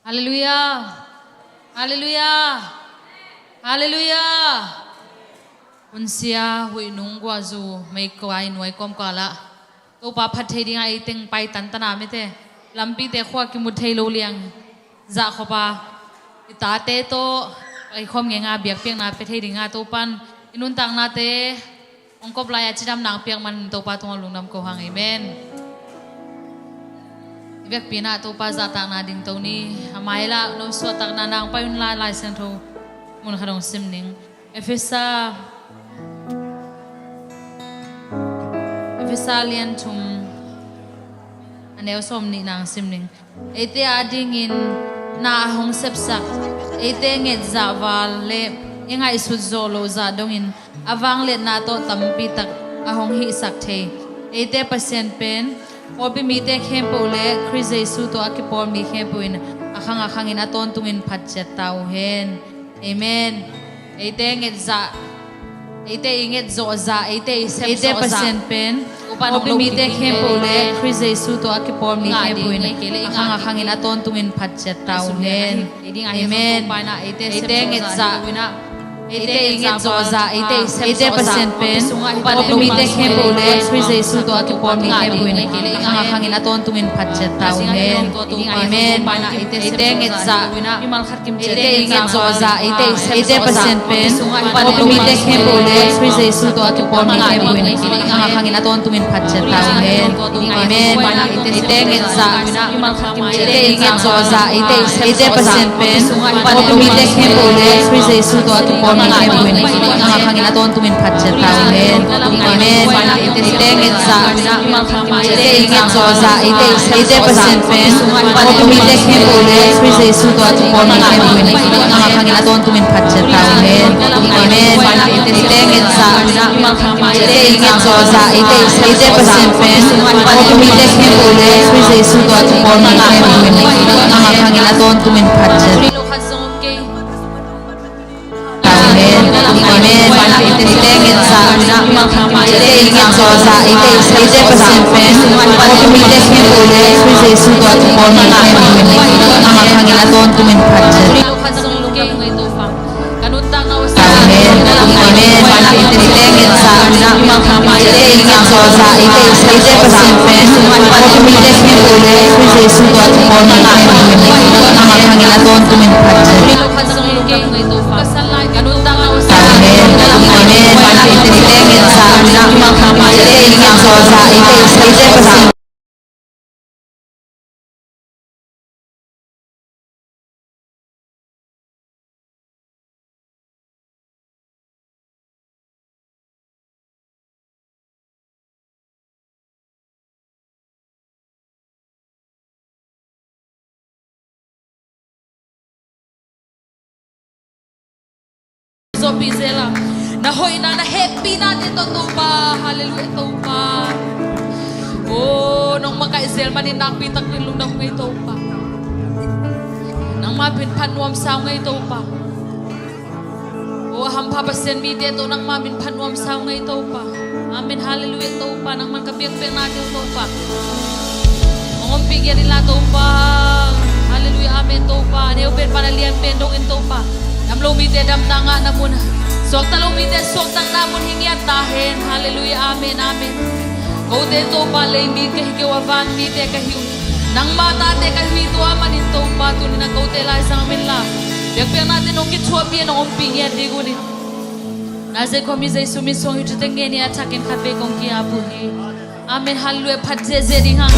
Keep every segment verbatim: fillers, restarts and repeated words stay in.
Halleluiah. Halleluiah. Halleluiah. Hunsia huih nung guahzu meikuai nuai kawmkal ah Topa phat thei dingah ei teng pai tantan a mite, lampite khua kimu thei lo liang zah khop a i tate tawh pai khawm ngenga biakpiakna pia thei dinga Topan i nuntaknate hong kop lai-a cidam nang piak man Topa tungah lungdam ko hang. Amen. I biakpi-in ah Topa zahtakna dingto ni. A mailam no suahtakna nang pai un la, Lai Siangtho mun khat hong sim ning. Efesa, Efesa lian thum, a neu sawm nih nang sim ning. Eite adingin na a hong sepsak, eite ngetzah val le i ngaihsut zawh loh zah dongin a vangliatna tawh tampi tak a hong hihsak thei eite Pasian pen pawlpi mite khempeuh le Khrih Jesu tawh a kipawl mi khempeuh in a khang a khangin a tawntungin phat ciat ta uh hen. Amen. Eite ngetzah, eite i ngetzawhzah, eite i sepzawhzah, eite Pasian pen pawlpi mite khempeuh le Khrih Jesu tawh a kipawl mi khempeuh in a khang a khangin a tawntungin phat ciat ta uh hen. Amen. Eite ngetzah, eite i ngetzawhzah, eite i sepzawhzah, eite Pasian pen pawlpi mite khempeuh le Khrih Jesu tawh a kipawl mi khempeuh in a khang a khangin a tawntungin phat ciat ta uh hen. Amen. Eite ngetzah, eite i ngetzawhzah, eite i sepzawhzah, eite Pasian pen pawlpi mite khempeuh le Khrih Jesu tawh a kipawl mi khempeuh in a khang a khangin a tawntungin phat ciat ta uh hen. Amen. Eite ngetzah, eite i ngetzawhzah, eite i sepzawhzah, eite Pasian pen pawlpi mite khempeuh le Khrih Jesu tawh a kipawl mi khempeuh in a khang a khangin a tawntungin phat ciat ta uh hen. Amen. Eite ngetzah, eite i ngetzawhzah, eite i sepzawhzah, eite Pasian pen pawlpi mite khempeuh le Khrih Jesu tawh a kipawl mi khempeuh in a khang a khangin a tawntungin phat ciat ta uh hen. Amen. Eite ngetzah, eite i ngetzawhzah, eite i sepzawhzah, eite Pasian pen pawlpi mite khempeuh le Khrih Jesu tawh a kipawl mi khempeuh in a khang a khangin a tawntungin phat ciat ta uh hen. Amen. Eite ngetzah, eite i ngetzawhzah, eite i sepzawhzah, eite Pasian pen pawlpi mite khempeuh le Khrih Jesu tawh a kipawl mi khempeuh in a khang a khangin a tawntungin phat ciat. Amen. Amen. Eite ngetzah, eite i ngetzawhzah, eite i sepzawhzah, eite Pasian pen pawlpi mite khempeuh le Khrih Jesu tawh a kipawl mi khempeuh in a khang a khangin a tawntungin phat ciat. Amen. Amen. Eite ngetzah, eite i ngetzawhzah, eite i sepzawhzah, eite Pasian Zawhpih zel a, na hoihna, na hehpihnate tawh Topa. Halleluiah Topa. Oh, nong makaih zel manin nakpi takin lungdam ing ei Topa. Nangma min phat nuamsa ing ei Topa. Oh, a hampha Pasian mite tawh nangma min phat nuamsa ing ei Topa. Amen. Halleluiah Topa, nangman ka biakpiaknate uh Topa hong ompih ngiat inla Topa. Halleluiah. Amen Topa. A neu pen pan a lian pen dongin Topa, dam lo mite damna ngahna mun, suakta lo mite suaktakna mun hi ngiat ta hen. Halleluiah. Amen. Amen. Kote Topa lei mi ka hi kei uh a, van mite ka hi uh. Nangma tate ka hi uh, tua manin Topa tuni-in ah kote laizang om inla, biakpiaknate nong kithuahpih, nong ompih ngiat ding un in, Nazareth khuami Jesu min suang hi. Thute ngen ni a thakin khatvei kong ki-ap uh hi. Amen. Halleluiah. Phat ziahziah ding hang.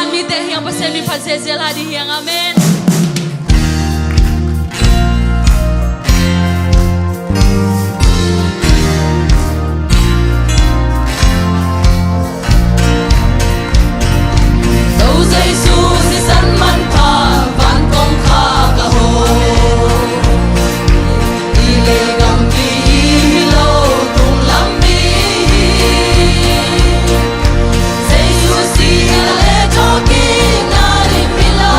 Mite hiang Pasian mi phat ziahziah lai ding hiang. Amen. Zo Jesu sisan manpha van kong kha ka ho. I le gam ki hi lo tung lam mi hi. Jesu si ina le tho ki na ri mi la.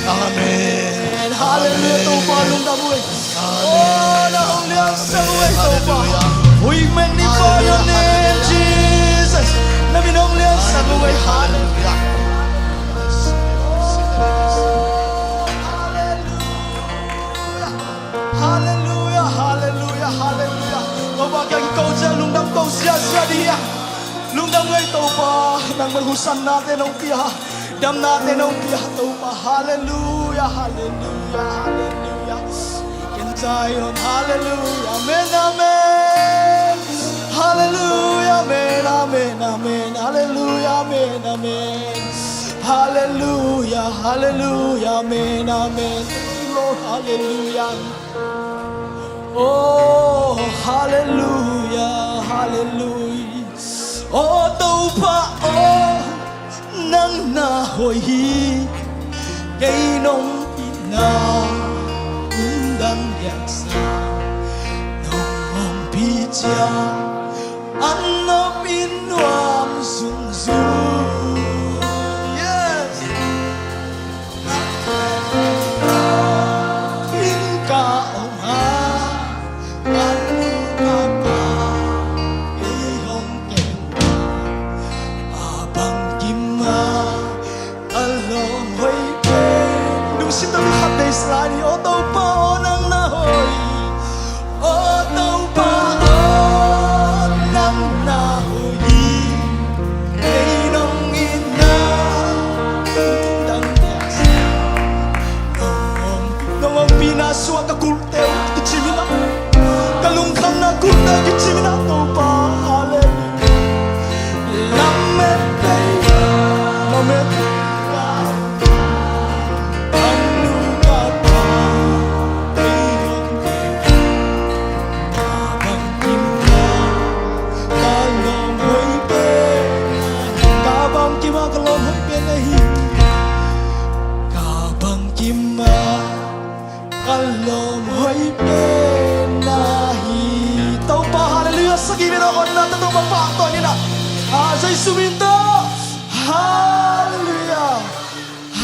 Amen. Hallelujah. Topa lungdam uh ei. Oh, na hong liansak uh ei Topa. We magnify your name, Jesus. Na min hong liansak uh ei. Hallelujah. Hallelujah. Hallelujah. Hallelujah. Topa kiang ko ciang lungdam ko siasia ding hi a. Lungdam uh ei Topa. Nangmah hong sannate nong pia. Damnate nong pia Topa. Hallelujah, hallelujah, hallelujah. Ken Zion, hallelujah, amen, amen. Hallelujah, amen, amen, amen. Hallelujah, amen, amen. Hallelujah, hallelujah, amen, amen. Thank you, Lord, hallelujah. Oh, hallelujah, hallelujah. Oh Topa, oh, nang na hoih hi. Kei nong itna lungdam liansa, nong ompih ciang an nop in nuam zungzung. Aw Topa aw, nang na hoih. Aw Topa aw, nang na hoih. Kei nong itna dang dia sa. Nong ompihna sungah ka kulhte uh kicim hi na. Ka lungkhamna kulhte uh kicim hi na Topa. Halleluiah. Lamet pei, lamet pei. Ka lawm hoih pen na hi. Topa, halleluiah. Sagih bek tawh honna tawh Topa pahtawi ni na. A, Jesu min tawh. Halleluiah.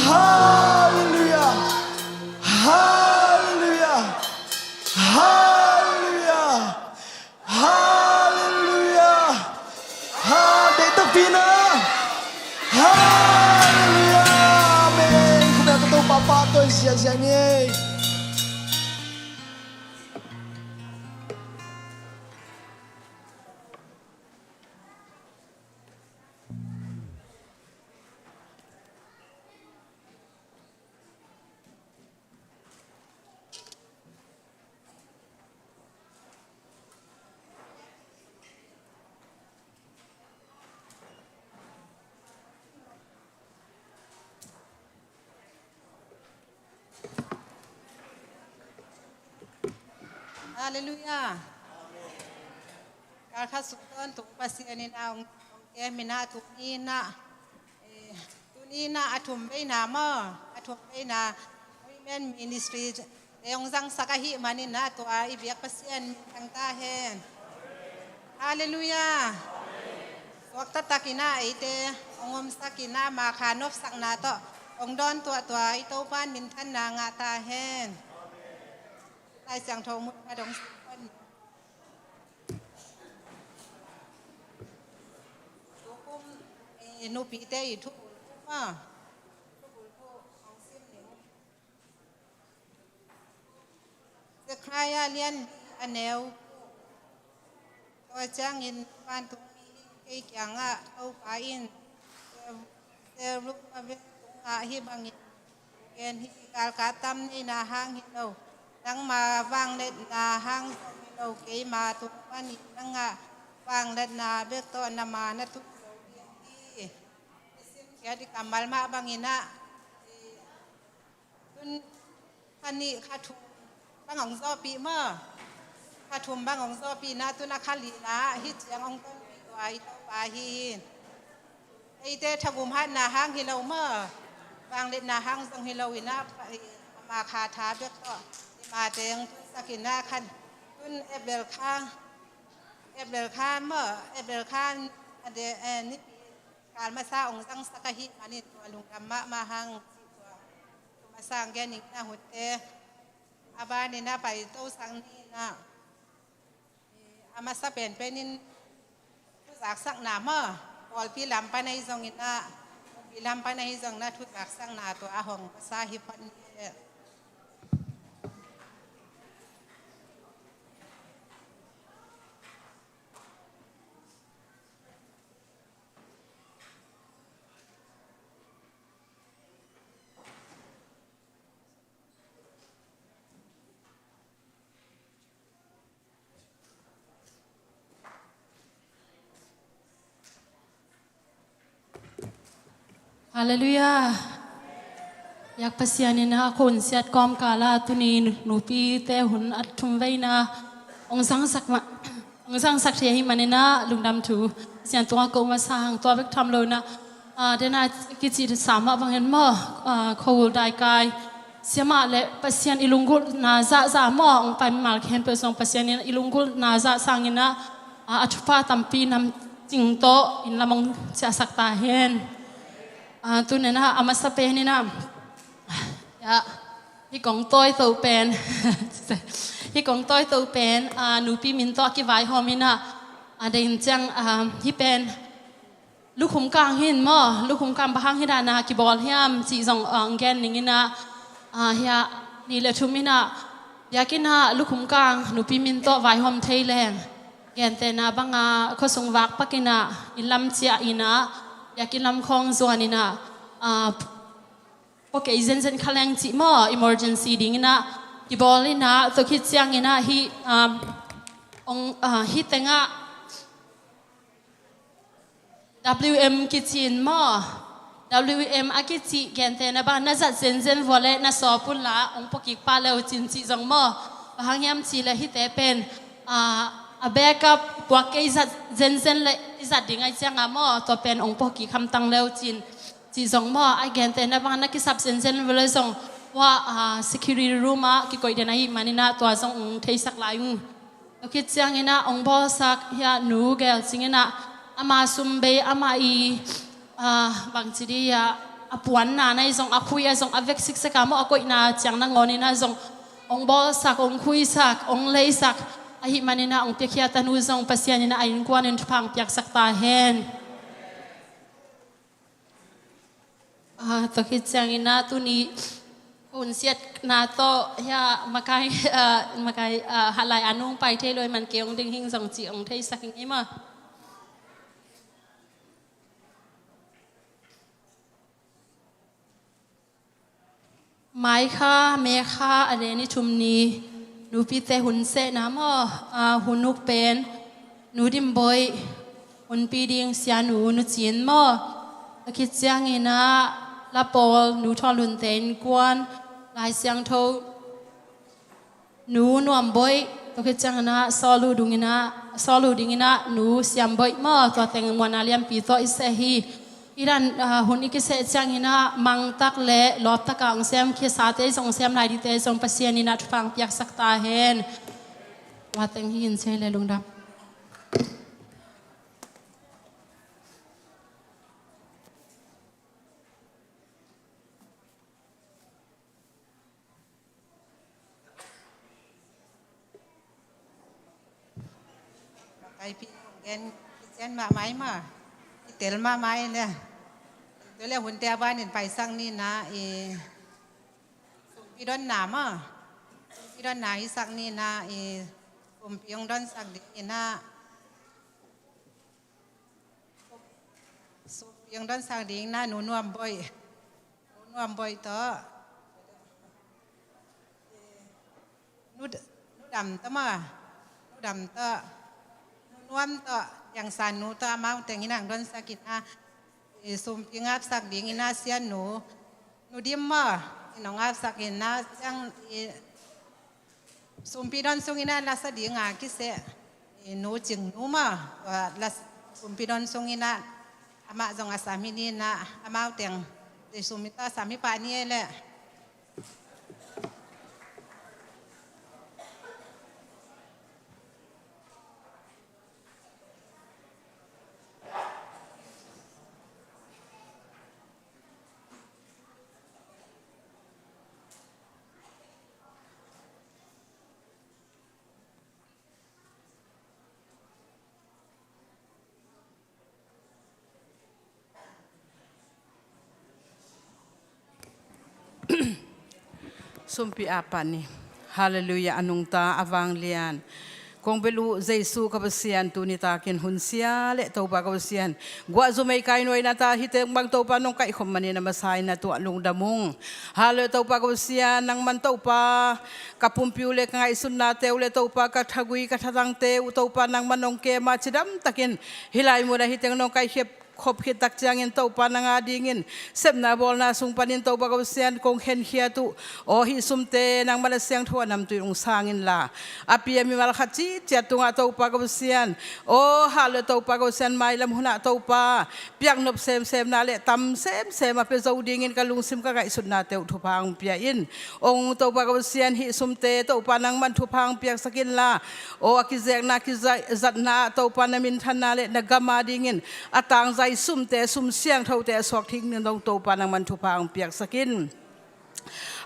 Halleluiah. Halleluiah. Halleluiah. Halleluiah. Ha, deih takpi na. Halleluiah. Amen. Khut beng tawh Topa pahtawi ziahziah ni ei. Halleluiah. Kalkhat sung tawntung Pasian in a hong, hong kem in a tuni in a, eh, tuni in a a thum veina maw, a thum veina Women Ministry te hong zangsak ahih manin a tua i biak Pasian min thang ta hen. Halleluiah. Suak taktak in a eite hong omsak in a, ama kha nopsakna tawh hong dawn tuahtuah i Topa in minthanna ngah ta hen. Lai Siangtho mun khat hong sim kha ni. Tukum, eh, nupite i thubulphuh maw, thubulphuh hong sim ni. Zekhariah lian li, a neu. Tua ciangin vantungmi in kei kiangah, Topa in Zerubbabel tungah hih bangin gen hi: Galkap tam neihna hang hi lo, nangma vangliatna hang zong hi lo, keima tung panin nangah vangliatna bek tawh na maa na tun zo ding hi. I simkhiat i kammal mah bangin ah, tun kha nih kha thum bang hong zawhpih maw? Kha thum bang hong zawhpih na, tun a kha lina ah hih ciang hong tonpih tua i Topa hi hi. Eite thagum hatna hang hi lo maw, vangliatna hang zong hi lo in ah, ama kha tha bek tawh i maa teng tunsak in ah, khan tun Abel kha, Abel kha maw, Abel kha a de, eh, nipi kal masa hong zangsak ahih manin tua lungdam mahmah hang cih tua. Tua masa hong gen ning na hunte, a ban in ah pai tosak ni in ah, a masa penpen in thuzaksakna maw, pawlpi lam pan ahi zongin ah, pawlpi lam pan ahi zongin ah thuzaksakna tua a hong masa hi phot ni. Halleluiah. Biak Pasian in a khonsiat kawmkal ah tuni nupite hun a thum veina hong zangsak ma, hong zangsak thei ahih manin ah lungdam thu Pasian tungah ko masa hang, tua bek tham lo in ah, ah, den a kici sa mah bangin maw, ah, khuahul daikai siamah le Pasian i lunggulhna zahzah maw, hong pai mimal khempeuh zong Pasian in i lunggulhna zah sangin ah, ah, a thupha tampi namcing tawh inn lam hong ciahsak ta hen. Ah, tuni in ah a masa pen in ah, ya, hih kong tawi to pen, hih kong tawi to pen, ah, nupi min tawh a kivaihawm in ah, a ding ciang, ah, hih pen lukhum kang hi in maw, lukhum kang bang hang hih dan a kibawl hiam cih zong, ah, hong gen ning in ah, ah, hih a Nih le thum inah biakinn ah lukhum kang nupi min tawh vaihawm thei leng, gentehna banga khuasung vak pak inah inn lam ciah inah biakinn lam khawng zuan inah, ah, pua kei zenzen kha leng cih maw, emergency ding inah kibawl inah, tua khit ciang inah hih, ah, ong, ah, hih tengah W M kici in maw? W M a kici gentehna bang na zat zenzen vua le na sawp un la ong pua kik pah le uh cin cih zong maw? Bang hang hiam cih le hihte pen, ah, a backup puak kei zat zenzen le i zat ding ahih cianga maw, tua pen ong pua kik hamtang le uh cin cih zong maw? A gentehna bang na kisap zenzen vua le zong tua, ah, security room ah kikoih den ahih man inah tua zong ong theisak lai ung. Tua khit ciang inah ong bawlsak hiah Nu Gel Cing inah ama sum bei, ama i, ah, bangci di hiah, a puanna na i zong, a khui a zong a vek siksek a maw, a koihna ciang nangawn inah zong ong bawlsak, ong khuisak, ong leisak ahih man inah ong piakhia tanu zong Pasian inah a innkuan in thupha ong piaksak ta hen. Ah, tua khit ciang inah tuni hunsiatna tawh hiah makai, ah, makai, ah, halai a nung pai thei lo ahih man kei ong ding hing zong cih ong theisak hing i maw? Mai kha, me kha, a le ni thum ni nupite hun sehna maw, ah, hun uk pen Nu Dim Boih, hunpi ding Sia Nu, Nu Cin maw? Tua khit ciang inah la pawl Nu Thawn Lun te innkuan Lai Siangtho Nu Nuam Boih, tua khit ciang inah sawlu dung inah, sawlu ding inah Nu Siam Boih maw, tua teng muanna lianpi tawh i seh hi. I dan, ah, hun i kiseh ciang inah mangtak le lawptak a ong sem khia sate zong, ong sem lai dite zong Pasian inah thupha ong piaksak ta hen. Tua teng hi in, sia le lungdam. Kaipi gen kician mahmah i maw, i tel mahmah i le. Tua le hunte a banin paisak ni inah i sumpi donna maw, sumpi donna i sak ni inah i sumpi ong donsak ding inah, sumpi ong donsak ding inah Nu Nuam Boih, Nu Nuam Boih tawh, Nu, Nu Dam tawh maw, Nu Dam tawh, Nu Nuam tawh, Yang San Nu tawh, amau teng inah ong donsak inah i sumpi ngapsak ding inah Sia Nu, Nu Dim maw, in ong ngapsak inah ciang i sumpi don sung inah lasa ding a kiseh i Nu Cing Nu maw, tua las-, sumpi don sung inah amah zong a sam hi ni inah amau teng i sumpi tawh sam hi pah ni e le. Sumpi a pan ni. Halleluiah, a nungta a vanglian. Kong bel uh Jesu ka Pasian, tuni takin hun sia le Topa ka Pasian, guah zumei kai nuaina ta hite bang Topa nong kaihkhop manin a masa in a tuah lungdam ung. Halleluiah, Topa ka Pasian, nangman Topa ka pumpi uh le ka ngaihsutnate uh le Topa ka thagui ka thatangte uh Topa nangman nong kem a cidam takin hih lai mun a hih teng nong kaikhep khop khit tak ciangin Topa nang a dingin sepna bawlna sung panin Topa ka Pasian kong khenkhiat uh. Aw hih sumte nangman a siangtho a namtui in ong sang inla, a pi a mimal khat ciciat tungah Topa ka Pasian, aw halleluiah Topa ka Pasian, mailam hunah Topa piaknop semsemna le tam semsem a pia zo dingin ka lungsim ka ngaihsutnate uh thupha ong pia in. Ong Topa ka Pasian, hih sumte Topa nangman thupha ong piaksak inla, aw a kizekna kizatna ah Topa na minthanna le na gam a dingin a tangzai sumte, sum siangthote a suak thei ding dong Topa nangman thupha ong piaksak in.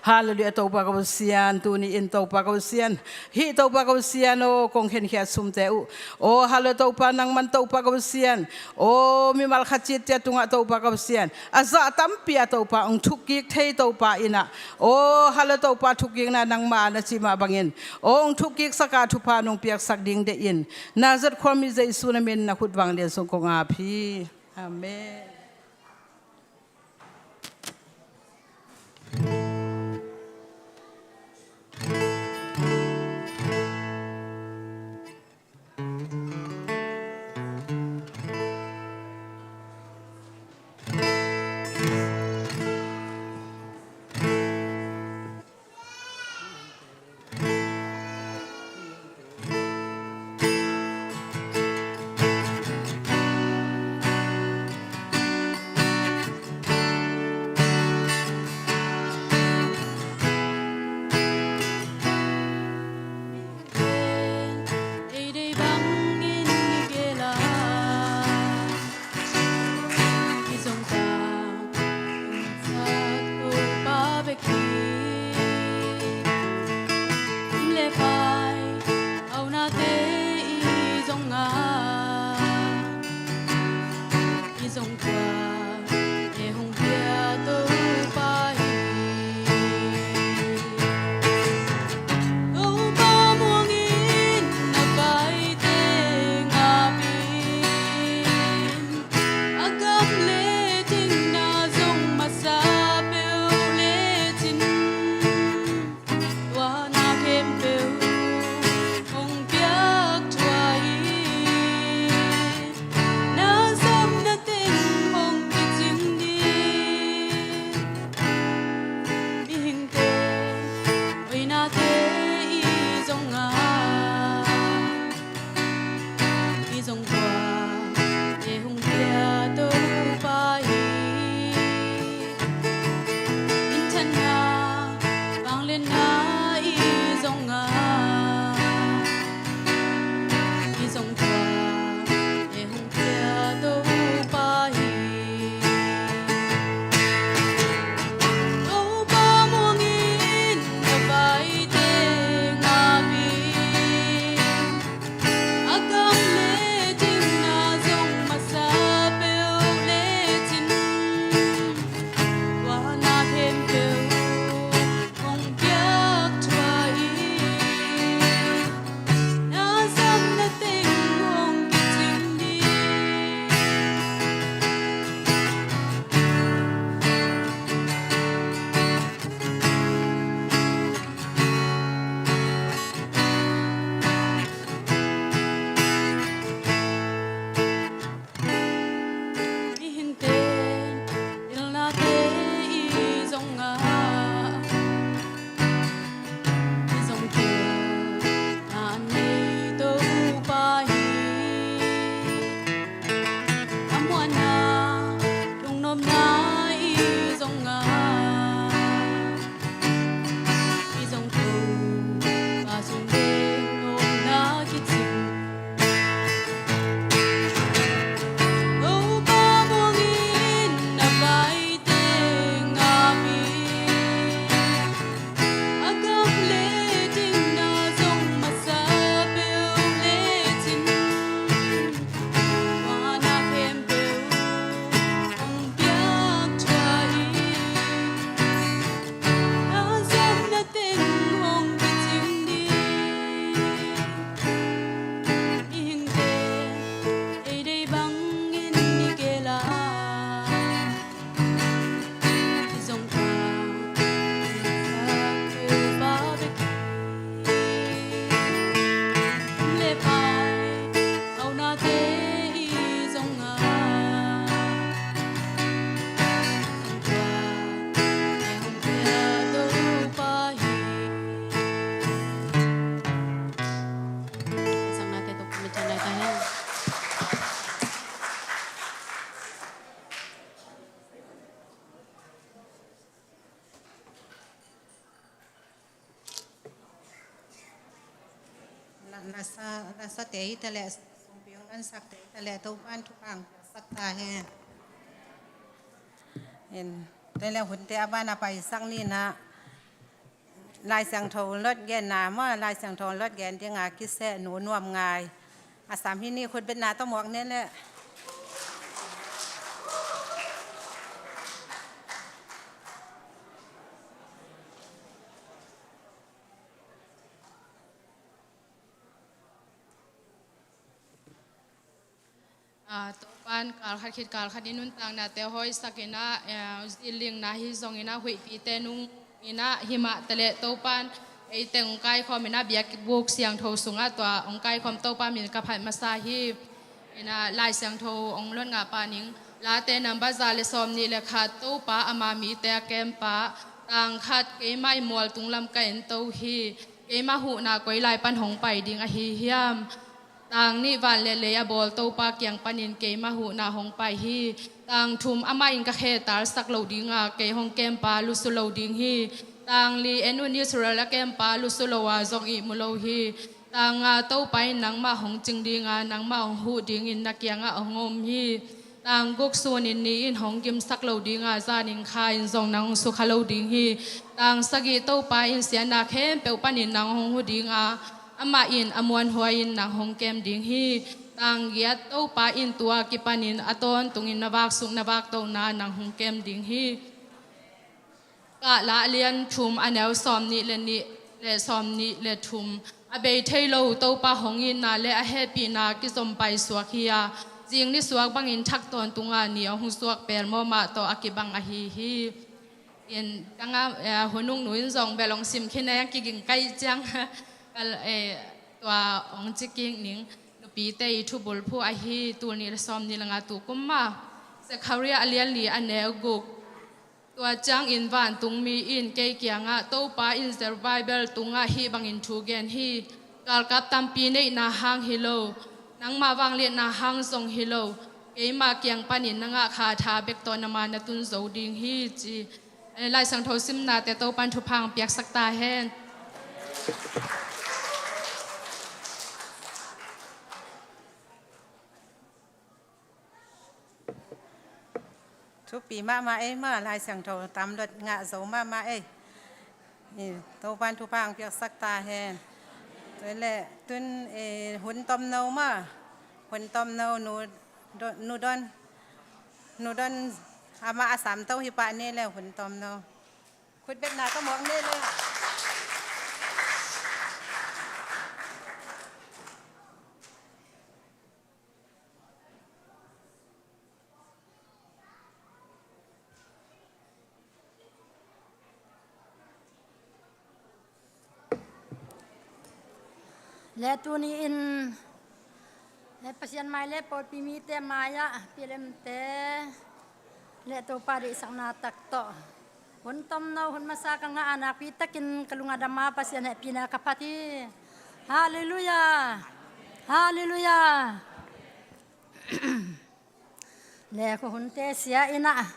Halleluiah, Topa ka Pasian, tuni in Topa ka Pasian, hih Topa ka Pasian aw, kong khenkhiat sumte uh, aw halleluiah Topa, nangman Topa ka Pasian aw, mimal khat ciatciat tungah Topa ka Pasian, a zah tampi ah Topa hong thukkik thei Topa in ah, aw halleluiah Topa, thukkikna nangmah na cih mah bangin aw hong thukkiksak a, thupha nong piaksak ding deih in, Nazareth khuami Jesu na min, na khut vang lian sung kong ap hi. Amen. Ei deih bangin i gel a, i zong ka umsak Topa bek hi. Inn le pai, aunate i zong a, i zong tua, e hong pia Topa hi. Topa muangin a vaite ngap in, a gam le thim na zong masa peuh lecin, tua na khempeuh hong piak thuah hi. Na zam na teng hong kicing ding, mihingte hoihnate i zong a, i zong tua, e hong pia Topa hi. Minthanna, vangliatna i zong a, i zong tua, e hong pia Topa hi. Topa muangin a vaite ngap in, a gam le thim na zong masa peuh lecin, tua na khempeuh hong piak thuah hi. Na zam na teng hong kicing ding, mihingte pilnate i zong a, i zong tua, na nei Topa hi. A muanna, lungnopna i zong a, i zong Topa sung ding omna kicing. Topa muangin a vaite ngap in, a gam le thim na zong masa peuh lecin, tua na khempeuh hong piak thuah hi. Na zam na teng hong kicing ding, mihingte ei deih bangin i gel a, i zong tua, i zong tua Topa bek hi. Inn le pai, aunate i zong a, i zong tua, e hong pia Topa hi. Sangnate Topa minthanna ta hen. Na, na sa, na sate hi ta leh, sumpi hong nansakte hi ta leh, Topa'n thupha hong piaksak ta hen. En, tua leh hunte a ban a paisak ni na, Lai Siangtho lot genna maw, Lai Siangtho lot gen dinga kiseh Nu Nuam Ngai. A sam hi ni, khutbetna tawh muak ni leh. Ah, Topan kal khat khit kal khat in nuntaknate hawisak in ah, eh, zillingna hi zongin ah, huihpite nung in ah, himah taleh Topan eite hong kaikhawm in ah, biakbuk siangtho sungah tua hong kaikhawm Topa min ka phat masa hi. In ah, Lai Siangtho hong lot ngah pah ning. Late number za le sawmnih le khat. Topa ama mite a kempa. Tang khat, keimah i mual tunglam ka ento hi. Keimah huhna koi lai pan hong pai ding ahi hiam? Tang nih, van le lei a bawl Topa kiang panin keimah huhna hong pai hi. Tang thum, amah in ka khe talsak lo dinga, kei hong kempa lusu lo ding hi. Tang li, en un, Israel a kempa lusu lo a zong ihmu lo hi. Tang nga, Topa in nangmah hong cing dinga, nangmah hong huh dingin na kiangah hong om hi. Tang guk, sun in ni in hong gimsak lo dinga, zan in kha in zong nang hong sukha lo ding hi. Tang sagih, Topa in siatna khempeuh panin nang hong huh dinga, amah in a muanhuai in nang hong kem ding hi. Tang giat, Topa in tua kipanin a tawntungin na vaksuk na vaktohna nang hong kem ding hi. Kahla a lian thum, a neu sawmnih le nih le sawmnih le thum. A bei thei lo Topa hong itna le a hehpihna kizom paisuak hi a, zing nisuak bangin thak tawntunga ni a hong suak pelmawh mah tawh a kibang ahi hi. In ka nga, eh, hunung nu in zong bel hong sim khin a, kiging kai ciang kal, eh, tua hong ci kik ning. Nupite i thubulphuh ahi, tul nih le sawmnih le nga, tu kum mah. Zekhariah a lian li, a neu guk. Tua ciangin vantungmi in kei kiangah, Topa in Zerubbabel tungah hih bangin thu gen hi. Galkap tampi neihna hang hi lo, nangmah vangliatna hang zong hi lo, keima kiang panin na ngahkha tha bek tawh na ma na tun zo ding hi, ci. Lai Siangtho simnate Topan thupha hong piaksak ta hen. Thupi mahmah ei maw, Lai Siangtho tam lot ngah zo mahmah ei. Eh, Topan thupha hong piaksak ta hen. Tua leh tun, eh, hun tomno maw, hun tomno, Nu Don, Nu Don, Nu Don, amah a sam to hi pah ni leh hun tomno. Khutbetna ka muak ni leh. Le tuni in, eh, Pasian mai le pawlpi mite mai-ah, P L M te le Topa deihsakna tak tawh hun tomno, hun masa ka ngah a, nakpi takin ka lung a dam a, Pasian hehpihna ka phat hi. Halleluiah. Halleluiah. Le khuahunte sia in ah,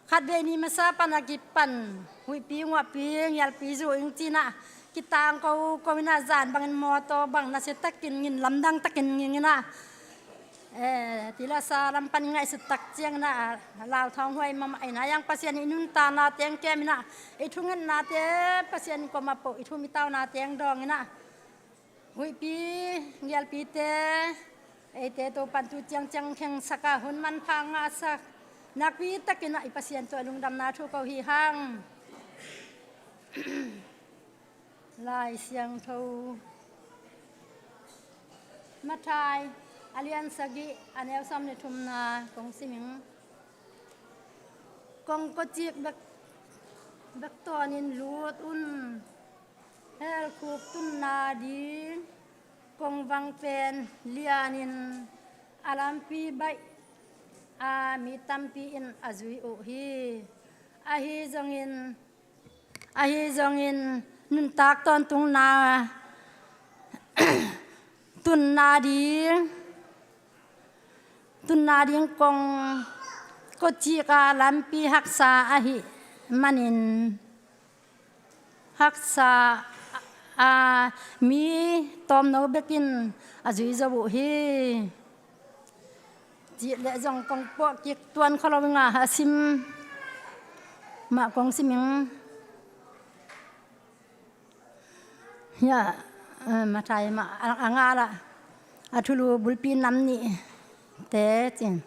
khatvei ni masa pan a kipan huihpi, nguahpi, ngialpi zu ing ci-in ah, kitang ko ko in ah, zan bangin mawtaw bang nasia takin ngin, lamdang takin nging in ah, eh, tilasa lam pan i ngaihsut tak ciangin ah, a lau thawnghuai mahmah in ah, a yang Pasian i nuntakna teng kem in ah, i thungetnate Pasian i koma po, i thum i taunate dawng in ah, huihpi, ngialpite, eite Topan tu ciangciang khengsak a, hun manpha ngahsak, nakpi takin ah i Pasian tawh lungdamna thu ko hi hang. Lai Siangtho Matthai a lian sagih, a neu sawm le thumna kong sim ing. Kong kawcik bek, bek tawnin lut un. Hell khup tunna ding kongvang pen lianin a lampi baih a, mi tampi in a zui uh hi. Ahi zongin, ahi zongin nuntak tawntungna tunna ding, tunna ding kong kawcik a lampi haksa ahih manin, haksa a, mi tawmno bekin a zui zo uh hi. Cih leh zong kong puah kik tuan kho lo ing a, a sim mah kong sim ing. Hia, eh, Mathai mah a, a ngal ah, a thulu bulpi nam nihte cin.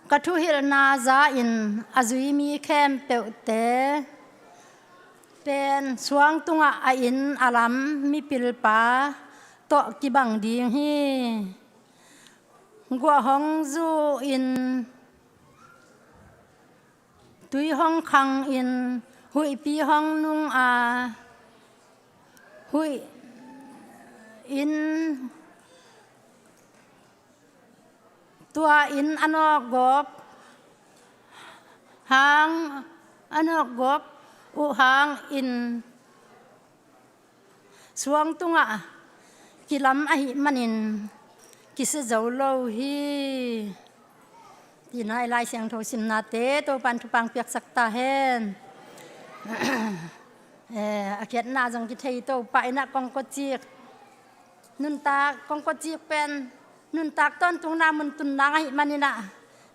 Ka thuhilhna za-in a zui mi khempeuhte pen suang tungah a inn a lam mipilpa tawh kibang ding hi. Guah hong zuh in, tui hong khang in, huihpi hong nung a, huih in, tua in a nawkgawp hang, a nawkgawp uh hangin suang tungah kilam ahih manin kisia zo lo hi. Tina i Lai Siangtho simnate Topan thupha piaksak ta hen. Eh, a khiatna zong kithei Topa in ah kongkocik nuntak, kongkocik pen nuntak tawntungna mun tun nang ahih manin ah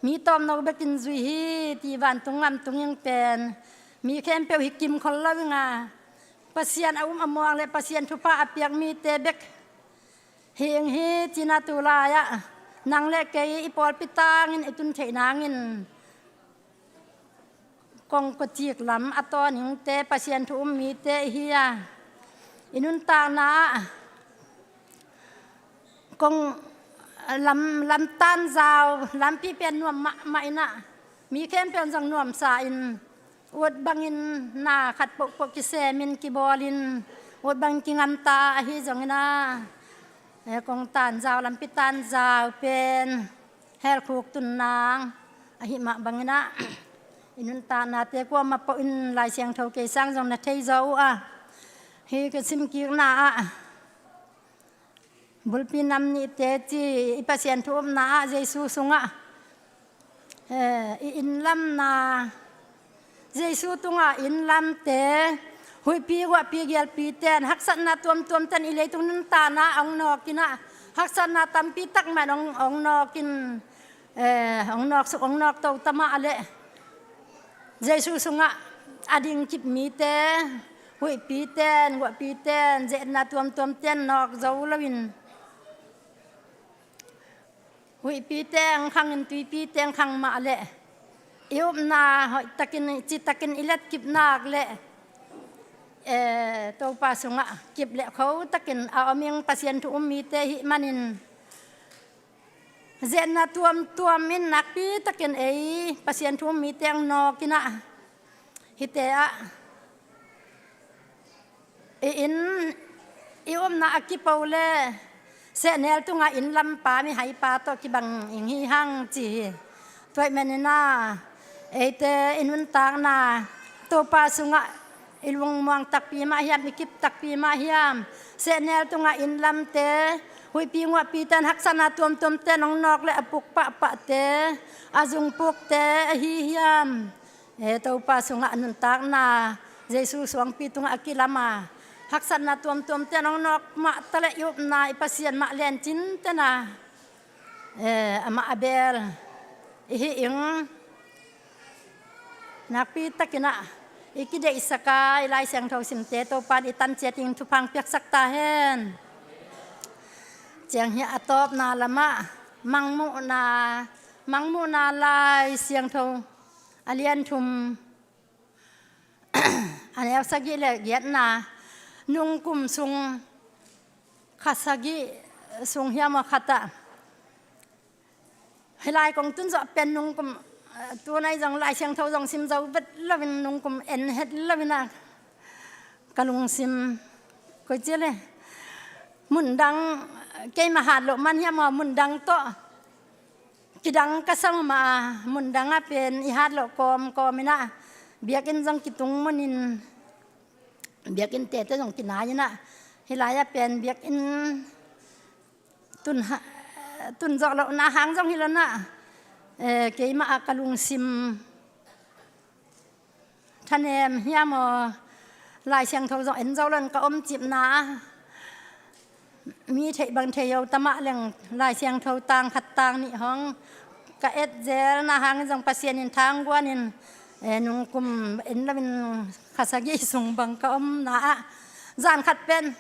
mi tawmno bekin zui hi ti vantung ngamtung ing pen mi khempeuh hi kimkhol lo ing a, Pasian a um a muang le Pasian thupha a piak mite bek hi ing hi. Cina tu lai-ah nang le kei i pawlpi tangin i tun theih nangin kongkocik lam a tawn ingte Pasian thu um mite i hi a, i nuntakna ah kong lam, lam tanzau lampi pen nuam mahmah in ah mi khempeuh zong nuamsa in ut bangin na khat pohpoh kisemin kibawlin ut bangin kingamta ahi zongin ah, eh, kong tanzau, lampi tanzau pen helkhuk tun nang ahih mah bangin ah i nuntaknate kuamah peuh in Lai Siangtho kei sang zong na thei zaw uh a, hi ka simkikna ah bulpi nam nihte ci i Pasian thu upna ah Jesu sungah, eh, i innlamna, Jesu tunga innlamte, huihpi guahpi gialpite in haksatna tuamtuamte in i leitung nuntakna ah hong nawk in ah, haksatna tampi tak mah in hong, hong nawk in, eh, hong nawk suk, hong nawk to ta mah leh Jesu sungah a ding kip mite, huihpite in, guahpite in, ze-etna tuamtuamte in nawk zo loin, huihpite hong khangin tuipite hong khang mah leh i upna hoihtakin, citakin i letkip nak leh, eh, Topa sungah kip le khotakin a om ing. Pasian thu um mite hih manin ze-etna tuamtuam in nakpitakin ei Pasian thu um mite hong nawk in ah, hihte ah i inn, i upna a kipo le sehnel tunga innlampa mihaipa tawh kibang ing hi hang ci hi. Tua ahih manin ah eite i nuntakna Topa sungah i lungmuang takpi mah hiam, i kip takpi mah hiam, sehnel tunga innlamte, huihpi guahpite in haksatna tuamtuamte in hong nawk leh a puk pahpahte, a zung pukte ahi hiam? Eh, Topa sungah a nuntakna Jesu suangpi tungah a kilam a, haksatna tuamtuamte in hong nawk mah ta leh i upna i Pasian mah lencinte in ah, eh, amah a bel i hi ing. Nakpitakin ah i kideihsak a, i Lai Siangtho simte Topa in i tan ciat ding thupha piaksak ta hen. Ciang hi a, a tawpna lamah Mangmuhna, Mangmuhna Lai Siangtho a lian thum, a neu sagih le giatna, nungkum sung, kha sagih sung hiam aw khat ah, hih lai kong tun zawh pen nungkum, eh, tunai zong Lai Siangtho zong sim zo vet loin nungkum en het loin ah ka lungsim koi ci le, mundang, keima hat loh man hiam aw, mundang tawh kidang ka sa mahmah a, mundang ah pen i hat loh kawmkawm in ah, biakinn zong kitung munin, biakinn tete zong kinai in ah, hih lai ah pen biakinn tun ha, tun zawh lohna hang zong hi lo in ah, eh, keimah ah ka lungsim thanem hiam aw, Lai Siangtho zong en zo loin ka omcipna ah, mi theih bang thei lo ta mah leng Lai Siangtho tang khat tang nih hong ka et zelna hangin zong Pasian in thangguanin, eh, nungkum en loin kha sagih sung bang ka omna ah Zan khat pen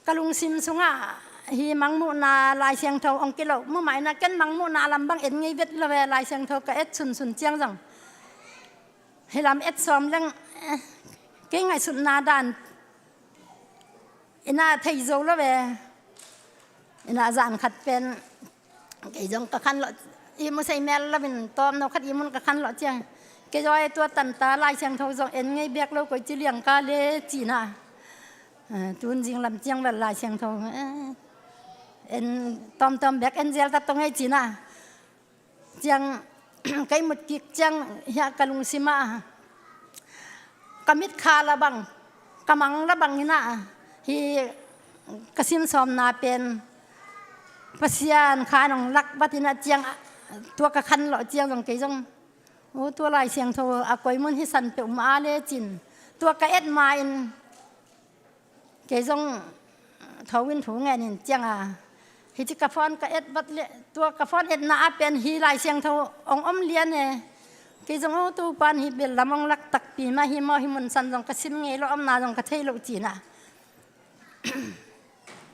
ka lungsim sungah hi mangmuhna Lai Siangtho hong kiloh mumaina, ken mangmuhna lam bang en ngei vet lo e, Lai Siangtho ka et sunsun ciang zong. Hi lam et sawm leng, eh, kei ngaihsutna dan ina thei zo lo e. Ina zan khat pen kei zong ka khan loh, i mu sei mel lo in tawm no khat i mun ka khan loh ciang, kei zong ai tua tanta Lai Siangtho zong en ngei bek lo, koi ci liang ka le cina. Eh, tun zing lam ciang vel Lai Siangtho, eh, en tawmtawm bek en zel ta tong ei cina. Ciang kei mut kik ciang hiah ka lungsim ah ka mit kha la bang, ka mang la bang ina hi ka sim sawmna pen Pasian kha nong lak bat ina ciang tua ka khan loh ciang zong kei zong, u, tua Lai Siangtho a koi mun hi san peuh ma a le cin tua ka et ma in kei zong tho in thu ngen in ciang a, hi ci ka phone ka et vat le, tua ka phone etna a pen hi Lai Siangtho ong om lian e. Kei zong, o, tu pan hi bel lam ong lak takpi ma hi maw, hi mun san zong ka sim ngei lo, omna zong ka thei lo cina.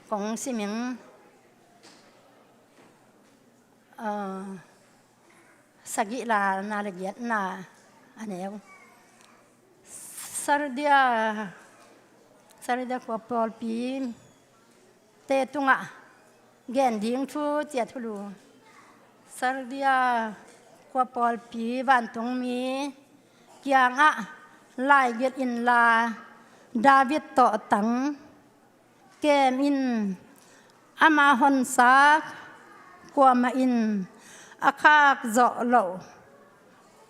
Kong siming, ah, sagih la na le giatna a neu. Sardia, Sardia khua pawlpi te tungah gen ding thu cia thulu. Sardia khua pawlpi vantungmi kiangah laigelh inla David tawhtang kem in, ama honsa kuamah in a khak zawh loh,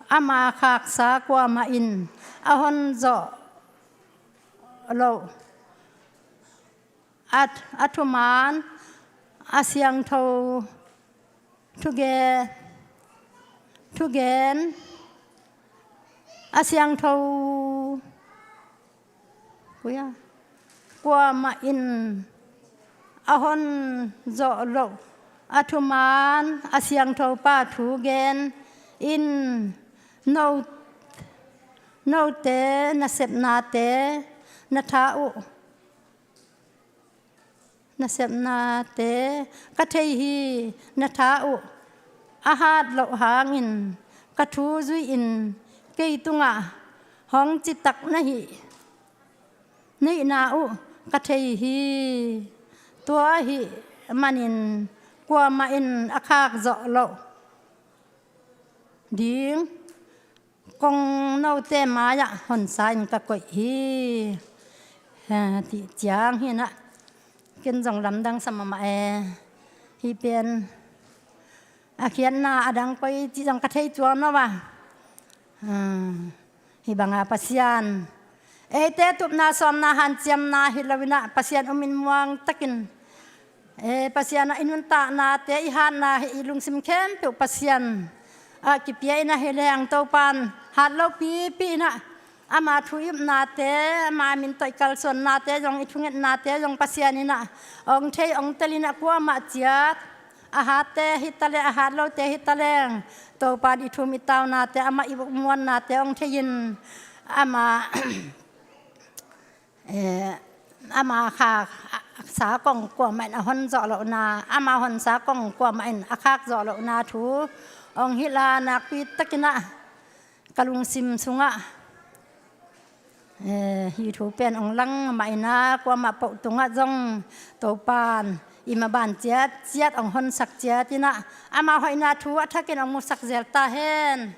ama khaksa kuamah in a hon zawh loh, a, a thuman a siangtho thugen, thugen a siangtho kuamah in a hon zawh loh, a thuman a siangtho pa thugen in, no, note nasepnate na tha uh. Nasepnate ka thei hi, na tha uh a hat loh hangin ka thu zui-in kei tungah hong citak na hih, na hihna uh ka thei hi. Tua ahih manin kuamah in a khak zawh loh ding kong note mai-ah honsa in ka koih hi, eh, ti ciang hi na. Ken zong lamdang sa mahmah e. Hih pen a khiatna a dang koi cih zong ka thei cuang no a. Hmm. Hih banga Pasian eite tupna sawmna hanciamna hi lo-in ah Pasian umin muang takin, eh, Pasian ah i nuntaknate, i hatna, i lungsim khempeuh Pasian ah kipia in ah hi leng Topan hat lopipi in ah ama thu i upnate, ama min tawh i kalsuannate zong, i thungetnate zong Pasian in ah ong thei ong tel in ah kuamah ciat a hatte hi ta leng, a hat lote hi ta leng, Topan i thum i taunate, amah i vukmuannate ong thei in ama, eh, ama khaksa kong kuamah in a hon zawh lohna, ama honsa kong kuamah in a khak zawh lohna thu ong hilh a, nakpi takin ah ka lungsim sungah, eh, hih thu pen ong lang mah in ah kuamah poh tungah zong Topan i maban ciatciat ong honsak ciat in ah ama hoihna thu a thakin ong musak zel ta hen.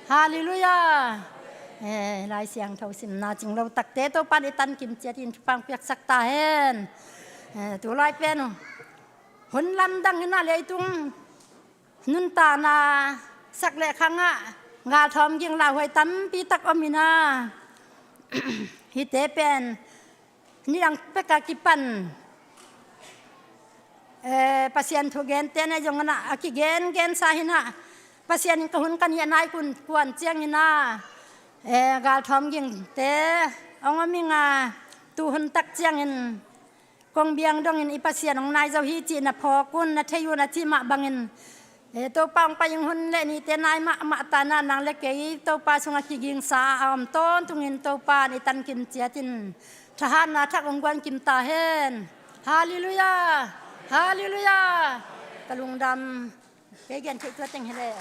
Halleluiah. Eh, Lai Siangtho simna cing lo takte Topan i tankim ciat in thupha ong piaksak ta hen. Eh, tu lai pen uh hun lamdang in ah leitung nuntakna sak le khangah galthawm ging lauhuai tampi tak om in ah, hihte pen nidang pek a kipan, eh, Pasian thugente na zong in ah a kigengensa hi in ah, Pasian in ka hun ka nih a nai kuan ciang in ah, eh, galthawm gingte ong om ing a, tu hun tak ciangin kong biang dongin i Pasian ong nai zo hi cih na phawk un, na thei un a cih mah bangin, eh, Topa ong pai ing hun le nite nai mahmah ta in ah nang le kei Topa sungah kigingsa a om tawntungin Topa in i tankim ciat in thahatna thak hong guan kim ta hen. Halleluiah. Halleluiah. Ka lungdam. Kei gen theih tua teng hi leh.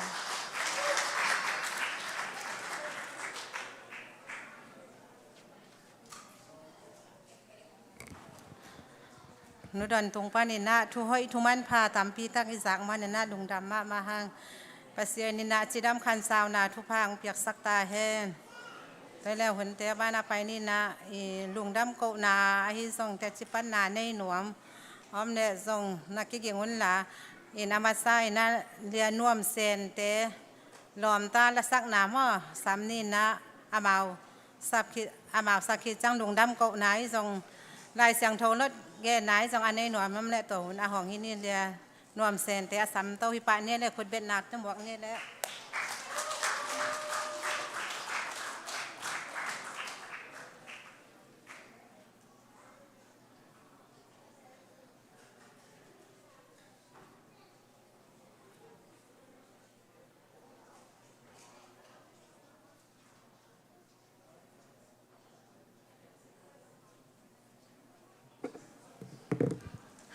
Nu Don tung panin ah thu hoih thu manpha tampi tak i zak manin ah lungdam mahmah hang. Pasian in ah cidam khansauna thupha hong piaksak ta hen. Tua leh hunte banah pai ni in ah i lungdam kohna ahi zong teci panna nei nuam om leh zong na kiging un la, in a masa in ah Lia Nuam Sente lawmta lasakna maw, sam ni in ah amau sap khit, amau sak khit ciang lungdam kohna i zong Lai Siangtho lot genna i zong a nei nuam om leh tua hun a hong hi ni. Lia Nuam Sente a sam to hi pah ni leh khutbetna tawh muak ni leh.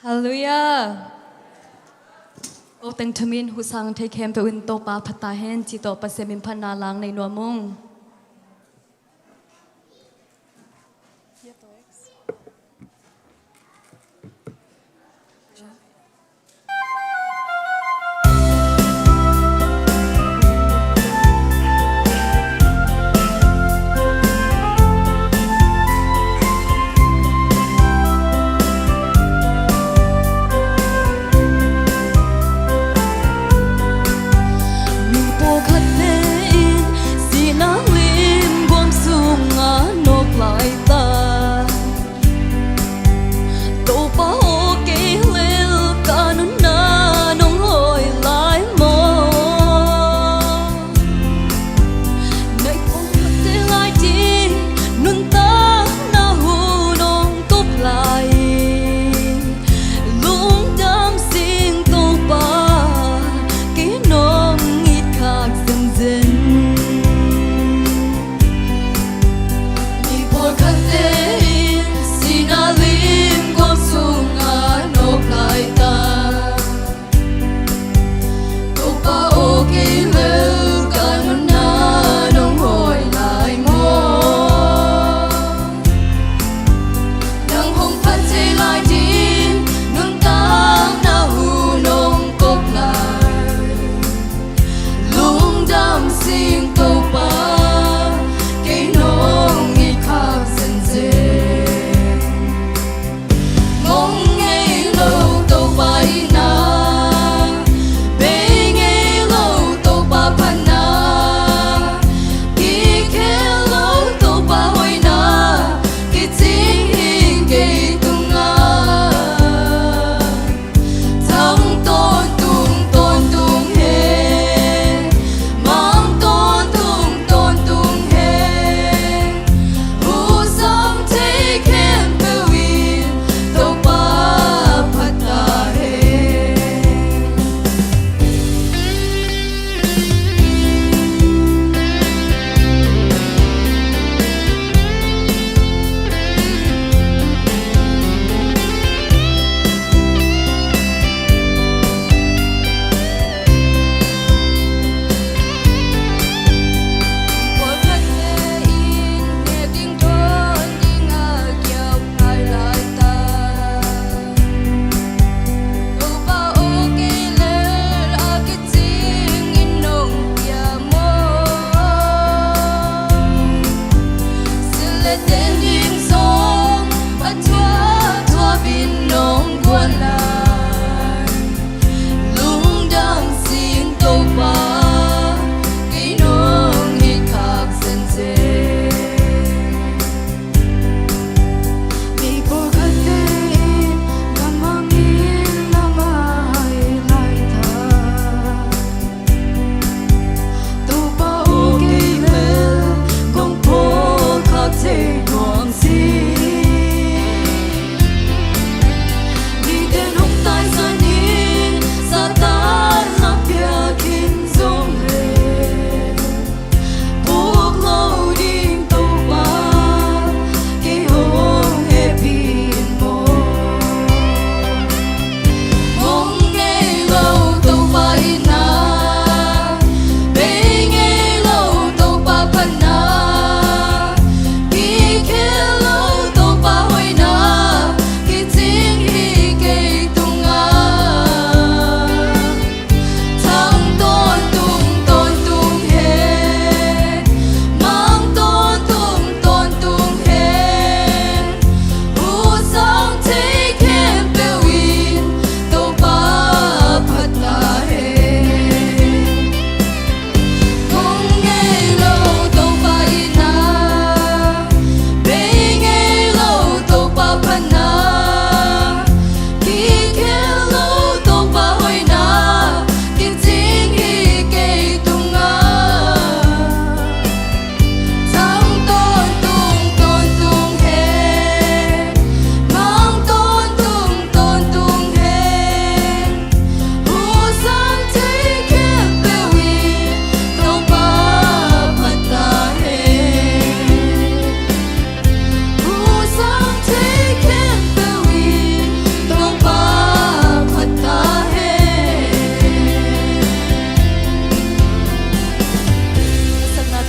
Halleluiah. Ko teng thamin husang thei khempeuh in Topa phat ta hen ci tawh Pasian min phatna lang nei nuam ung. Mi pawlkhatte in sihna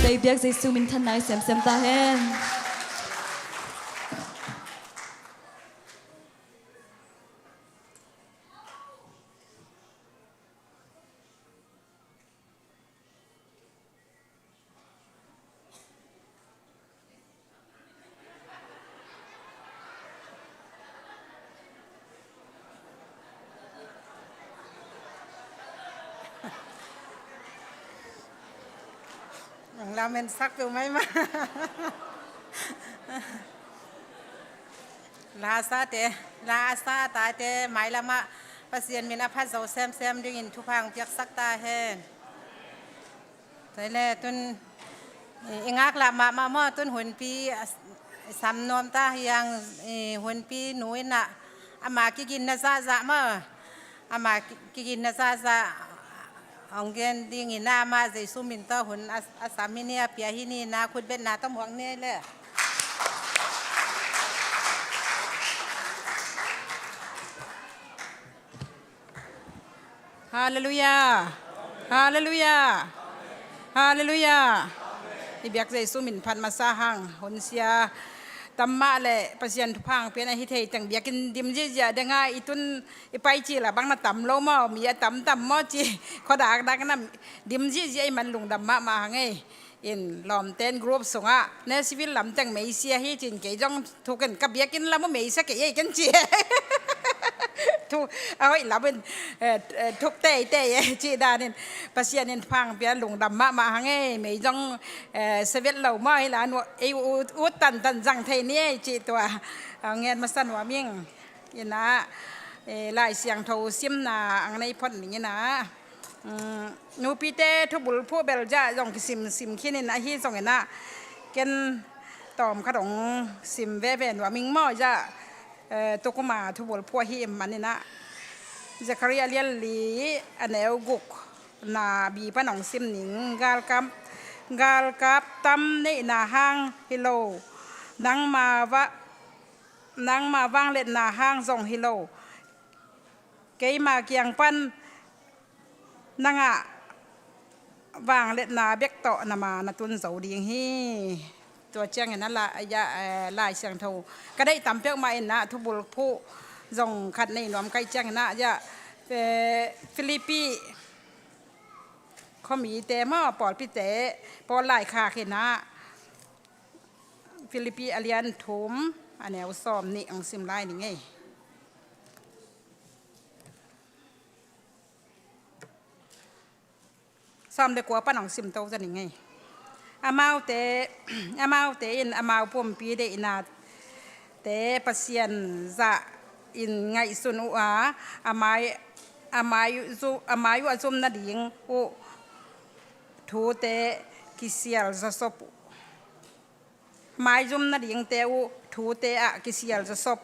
Ei biak Jesu min thanna i semsem ta hen. Ang lamen sak peuh mai mah. La a sate, la a sa a tate mailamah Pasian min a phat zo semsem dingin thupha ang piaksak ta hen. Tua hi leh tun i ngaklah mahmah maw, tun hunpi a sam nuam ta hi hang, i hunpi nu in ah ama kiginna zahzah maw, ama ki- kiginna zahzah hong gen dingin ah amah Jesu min tawh hun a, a sam hi ni, a pia hi ni, na khutbetna tawh muak ni leh. Halleluiah. Halleluiah. Halleluiah. I biak Jesu min phat masa hang. Hun sia tam mah leh Pasian thupha ang pian ahi thei teng biakinn dim ziahziah ding a, i tun i pai cil a bang na tam lo maw, mi a tamtam maw ci. Khuadakdak na dim ziahziah i man lungdam mahmah hang ei. In lawmten group sungah Nashville lam teng meisia hi ci-in kei zong thukin ka biakinn lam uh meisia kei ei ken ci. Thu a hoih lam in, eh, eh, thuk teitei ei cih danin Pasian in thupha ang pia lungdam mahmah hang ei, mei zong, eh, sia vet lo maw hi la, ei ut, ut tantan zang thei ni ei cih tua a ngen masa nuam ing. Inah, eh, Lai Siangtho simna ang nei phot ning inah. Mm, nupite thubulphuh bel zah zong kisim sim khin in ahi zong inah ken tawm khat hong sim veve nuam ing maw zah, eh, tukuma thubulphuh ahi in man inah. Zechariah a lian li a neu guk na bi pan hong sim ning. Galkap, galkap tam neihna hang hi lo, nangma va nangma vangliatna hang zong hi lo, keima kiang pan na ngah vangliatna bek tawh na ma na tun zo ding hi. Tua ciangin a la, ya, eh, Lai Siangtho ka deih tam peuhmah inah thubulphuh zong khat nei nuam ka hih ciangin ah ya, eh, Philippi khuamite maw, pawlpite, pawl laikhak inah Philippi a lian thum a neu sawm nih ang sim lai ning ei. Sawm le kua pan ang sim to za ning ei. Amaute, amaute in amau pumpi deihnate Pasian zah in ngaihsun uh a, a mai, a mai zu-, a mai uh a zum nading uh thute kisial zawsop uh. Maizum nadingte uh thute ah kisial zawsop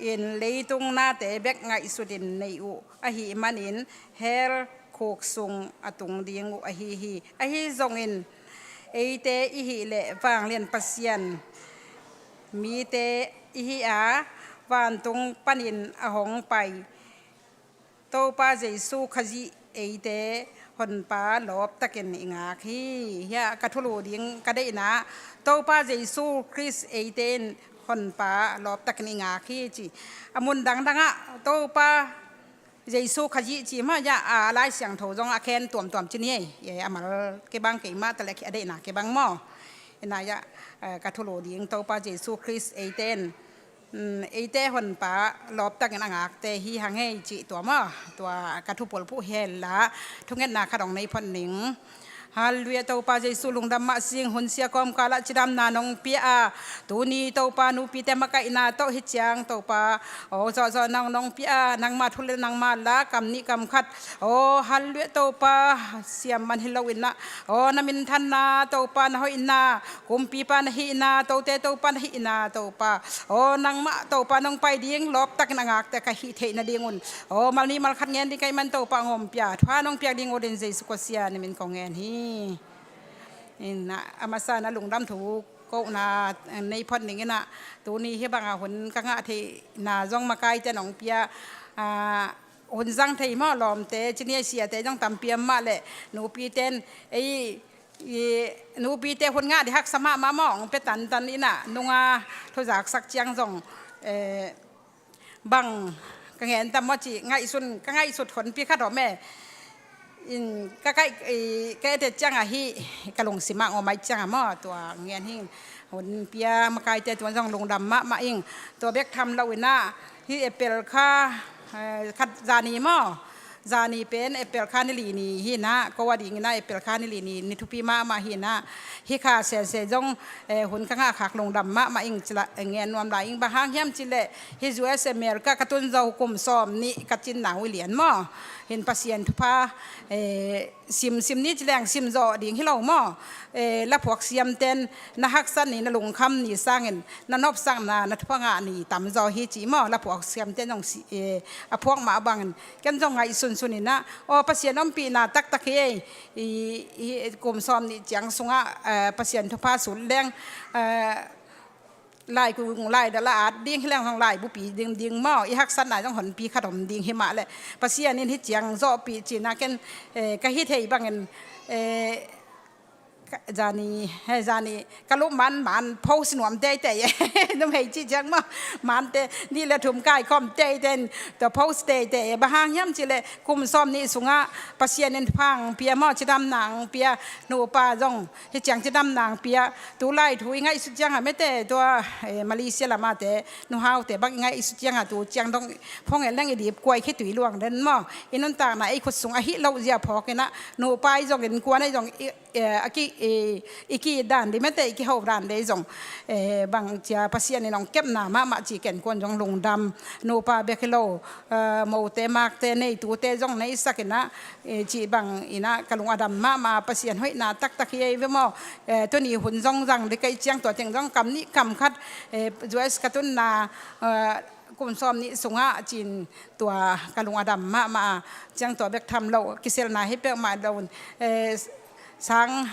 in leitung nate bek ngaihsutin nei uh ahih manin hell khuk sung a tung ding uh ahi hi. Ahi zongin eite i hih leh vanglian Pasian mite i hi a, vantung panin a hong pai Topa Jesu Khazih eite Honpa lawptakin i ngak hi. Hiah ka thulu ding ka deihna, Topa Jesu Khrist eite in Honpa lawptakin i ngak hi ci. A mun dangdangah Topa Jesu Khazih ci mah, hiah a Lai Siangtho zong a khen tuamtuam ci ni ei. A mal kibang kei mah taleh a deihna kibang maw. Inah hiah, eh, ka thulu ding Topa Jesu Khrist eite in mm, eite Honpa lawptakin a ngakte hi hang hei cih tua maw? Tua ka thupulphuh hi la, thungetna khat hong nei phot ning. Halleluiah, Topa Jesu lungdam mah sing, hun sia kawmkalah cidamna nong pia a, tuni Topa nupite makaihna tawh hi ciang Topa, aw zawhzawh nong nong pia a, nangma thu le nangma la kam nih kam khat, aw halleluiah Topa, siam man hi lo inah, aw na minthanna Topa na hoihna, kumpipa na hihna, tote Topa na hihna Topa. Aw nangmah Topa nong pai ding lawptakin a ngakte ka hih theih nadingun, aw mal nih mal khat ngen ding ka hih man Topa hong ompia, thupha nong piak ding uh din Jesu Khazih a min kong ngen hi. Inah a masa na lungdam thu kohna nei phot ning inah, tuni hih banga hun ka ngah theihna zong makaite nong pia, ah, hun zang thei maw lawmte, ci ni ei, siate zong tampi om mah leh nupite in ei I nupite hun ngah ding haksa mahmah maw, hong pia tantan in ah, nunga thuzaksak ciang zong, eh, bang ka gen tam maw cih ngaihsun, ka ngaihsut honpi khat om e. In ka kaih, i, ka et ciang ahi, ka lungsim ah om ahih ciang a maw, tua gen hi. Honpi a makaite tungah zong lungdam mahmah ing. Tua bek tham lo in ah, hih April kha, eh, khat zani maw, zani pen April kha ni li ni hi in ah, ko a ding in ah April kha ni li ni, ni thupi mahmah hi in ah, hih kha sese zong, eh, hun ka ngah khak lungdam mahmah ing ci la, eh, gen nuam lai ing. Bang hang hiam cih leh hih U S America ka tun zo kum sawm nih ka cin nau hi lian maw. Hin Pasian thupha, eh, sim, sim ni ci leng sim zawh ding hi lo maw. Eh, laphuak siamten na haksa ni, na lungkham ni sangin na nopsakna, na thupha ngah ni tam zaw hi ci maw. Laphuak siamten zong si, eh, a phuak mah bangin ken zong ngaihsunsun in ah, aw, Pasian ompihna taktak hi ei. I, i, kum sawm nih ciang sungah, eh, Pasian thupha sut leng, eh, laikung, laidal a at ding hi leng zong laibupi ding, ding maw, i haksatna zong honpi khat om ding hi mah leh, Pasian in hih ciang zawhpih cihna ken, eh, ka hi thei bangin, eh, ka, zani, he, zani ka lup man man post nuam teitei e. Numei cih ciang maw, mante nih le thum kaikhawm teitei in tua post teitei e. Bang hang hiam cih leh kum sawm nih sungah Pasian in thupha hong pia maw, cidamna hong pia, nupa zong hih ciang cidamna hong pia. Tulai thu i ngaihsut ciang a mete tua, eh, Malaysia lamate nuhaute bang i ngaihsut ciang a tu ciang dong phone leng i dip kuai khitui luang den maw. I nuntakna ei khut sung ahi loh zia phawk in ah, nupa i zong, innkuan ei zong, i, eh, a ki, i, i ki dan di mete, i kiho dan di zong, eh, bang cia Pasian in hong kepna mahmah ci ken kuan zong lungdam. Nupa bek hi lo, eh, mote makte nei, tute zong neisak in ah, eh, cih bang in ah ka lung a dam mahmah, Pasian hoihna taktak hi ei ve maw. Eh, tuni hun zong zang ding ka hih ciang tua teng zong kam nih kam khat, eh, U S ka tunna, eh, kum sawm nih sungah cin tua ka lung a dam mahmah a, ciang tua bek tham lo, kiselna hi peuhmah lo. Eh, sang,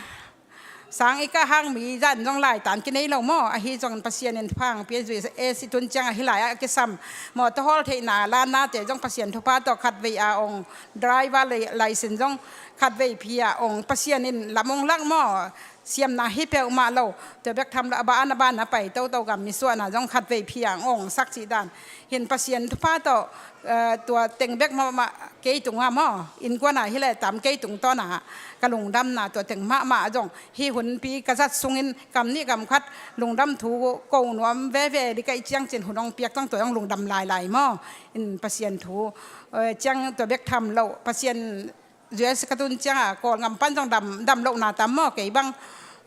sang i kah hang mi zan zong laitan kinei lo maw, ahi zong Pasian in thupha hong pia, U S A si tun ciang ahi lai-ah kisam maw, tua hawl theihna lannate zong Pasian thupha tawh khatvei a ong, driver li-, license zong khatvei pia ong, Pasian in lam ong lak maw, siamna hi peuhmah lo. Tua bek tham lo, a ban a ban a pai toto gam misuahna zong khatvei pia ong sak cih dan. Hin Pasian thupha tawh, eh, tua teng bek mahmah kei tungah maw, innkuan a hi leh tam kei tungtawn a ka lungdamna tua teng mahmah zong, hih hunpi ka zat sungin kam nih kam khat lungdam thu ko nuam veve ding ka hih ciang cin hun hong piak tang tua hong lungdam lailai maw. In Pasian thu, eh, ciang tua bek tham lo, Pasian U S ka tun ciang a Kawlgam pan zong dam, dam lohna tam maw, kei bang,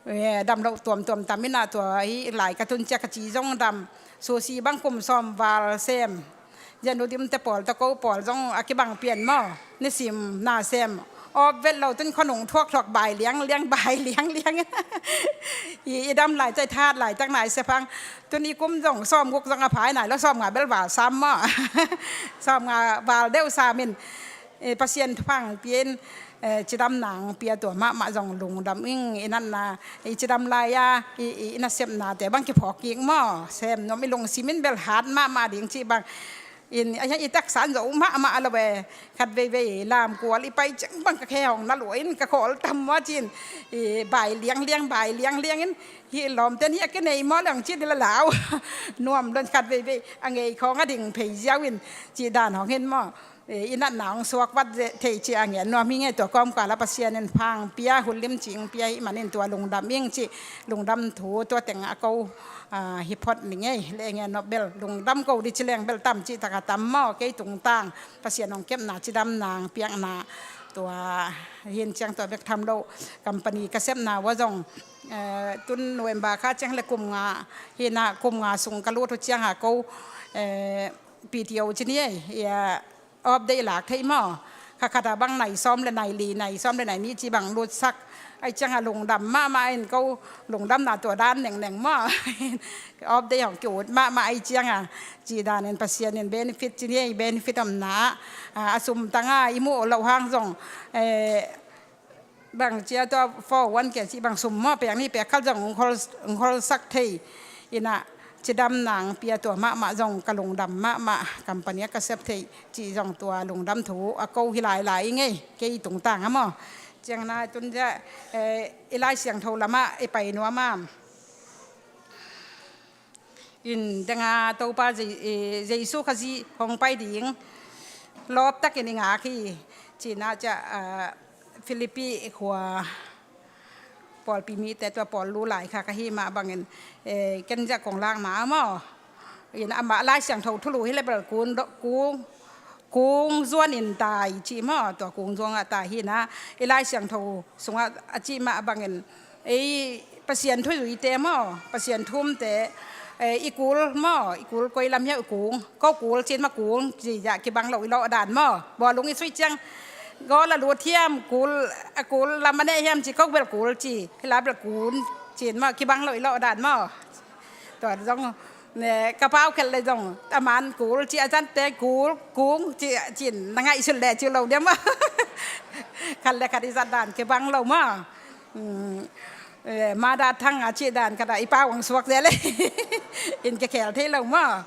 eh, dam loh tuamtuam tam in ah, tua hi lai ka tun ciang ka ci zong dam, sushi bang kum sawm val sem. Zia Nu Dim te pawl, tawh ko pawl zong a kibang pian maw, nisim na sem. Awp vet lo tun khuanung thuakthuak bai liangliang, bai liangliang. I, i dam lai tawh i that laitak nai se phang. Tun i kum zong sawmguk zong a phai nai lo, sawmnga bel val sam maw. Sawmnga val deuh sam in, eh, Pasian thupha hong pia in, eh, cidamna hong pia tua mahmah zong lungdam ing. I natna, i cidam lai-a i, i, i nasepnate bang kiphawk kik maw, sem nuam, i lungsim in bel hat mahmah ding cih bang. In, a, i taksa in zo mahmah lo e. Khatveivei lamkual i pai ciang bang ka khe hong na lua in ka khawl tam maw cin. I bai liangliang, bai liangliang in, hih lawmten hih a kinei maw leng cin i la lau. Nuam lon khatveivei a ngei khawng a ding phei ziau in, cih dan hong hin maw. Eh, i natna hong suak vat thei ci a ngen nuam hi ing e. Tua kawmkal ah Pasian in thupha hong pia, hun limci hong pia ahih manin tua lungdam ing cih lungdam thu tua teng a ko, ah, hi phot ning e. Leh ngen nop bel lungdam ko ding ci leng bel tam cih tak a tam maw, kei tungtang Pasian hong kepna, cidamna hong piakna tua hi in, ciang tua bek tham lo, company ka sepna uah zong, eh, tun November kha ciang leh kum nga hi in ah, kum nga sung ka lut uh ciang a ko, eh, P T O ci ni e, ia, off day lak thei maw. Kha khat ah bang nai sawm leh nai li, nai sawm leh nai nih ci bang lutsak. Ahih ciang a lungdam mahmah in, ko lungdamna tua dan nengneng maw. Off day hong ki-ut mahmah ahih ciang a, cih dan in Pasian in benefit ci ni e, benefit omna, ah, a sum tang a i muh loh hang zong, eh, bang cia tua four oh one K cih bang sum maw, pek nih pek khat zong hong khol, hong kholsak thei in ah, cidamna hong pia tua mahmah zong ka lungdam mahmah, company ah ka sep thei cih zong tua lungdam thu a ko hi lailai ing e, kei tungtang ah maw. Ciang na tun zia, eh, i Lai Siangtho lamah i pai nuam a. In dang a Topa Je-, eh, Jesu Khazih hong pai ding lawp takin i ngak hi. Cina cia, ah, Philippi khua pawlpi mite tua pawl lu lai kha ka hi mah bangin, eh, ken zia kong lakna maw. In amah Lai Siangtho thulu hi le bel kung do-, kung, kung zuan in tai ci maw, tua kung zuan ah tai hi na. I Lai Siangtho sungah a ci mah bangin, ei Pasian thuzuite maw, Pasian thumte, eh, i kul maw, i kul koi lam hiau i kung, ko kul cin mah kung ci zia kibang lo i lawh dan maw. Bawlung i sui ciang gawl a lut hiam, kul, a kul lam a neh hiam ci, ko bel kul ci, hi la bel kul cin mah kibang lo i lawh dan maw. Tua zong, ne, ka pau khelh le zong, a man kul ci a zante kul, kung ci, cin na ngaihsun le ci lo diam maw. Khat le khat i zat dan kibang lo maw. Hmm. Eh, mada thang a ci dan khat a i pau ang suak zel le. In ke khel thei lo maw.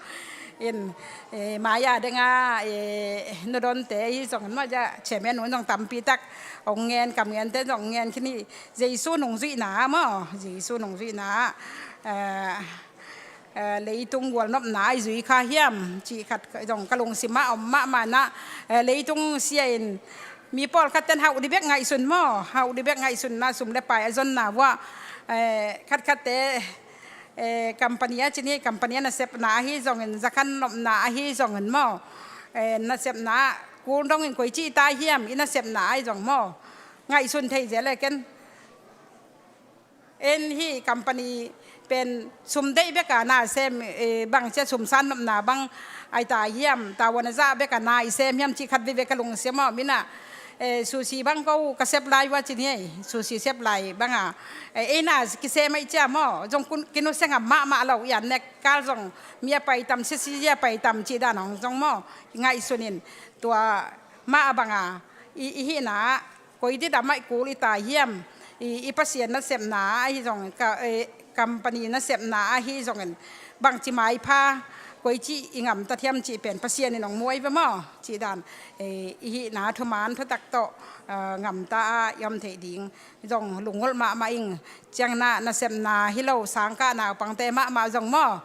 In, eh, maya deng a, eh, nudonte hi zong maw zia, chairman un zong tampi tak ong ngen, kam ngente zong ngen khin hi. Jesu nungzuihna maw, Jesu nungzuihna, eh, eh, leitung gualnopna i zui kha hiam cih khat zong ka lungsim ah om mahmah na, eh, leitung sia in mi pawlkhat ten hauh dih bek ngaihsun maw, hauh dih bek ngaihsun na sum le pai a zonna vuah, eh, khatkhatte, eh, company a cin hi, company a nasepna ahi zongin, zakhan nopna ahi zongin maw, eh, nasepna kul dongin koi ci i tai hiam i nasepna ahi zong maw, ngaihsun thei zel le ken. En hi company pen sum deih bek a na sem, eh, bang cia sum san nopna bang ai ta hiam, tavuan a zah bek a na i sem hiam cih khat veve ka lungsim ah om in ah, eh, sushi bang ko ka sep lai vua cin hi, sushi sep lai bang a, eh, ei na kisem ai cia maw, zong kun, kinu seng a mahmah lo i an nek kal zong mi a pai tam, sisi a pai tam cih dan hong zong maw, i ngaihsun in tua mah a bang a, i, i hihna ah, koi didam ah i kul i tai hiam, i, i Pasian nasepna ahi zong, ka, eh, company nasepna ahi zongin, bangci maipha, koi ci i ngamta thiam cih pen Pasian in hong muai ve maw, cih dan, eh, i hihna thuman thutak tawh, ah, ngamta a i om theih ding zong lungulh mahmah ing. Ciang na nasepna hi lo, sangkah naupangte mahmah zong maw,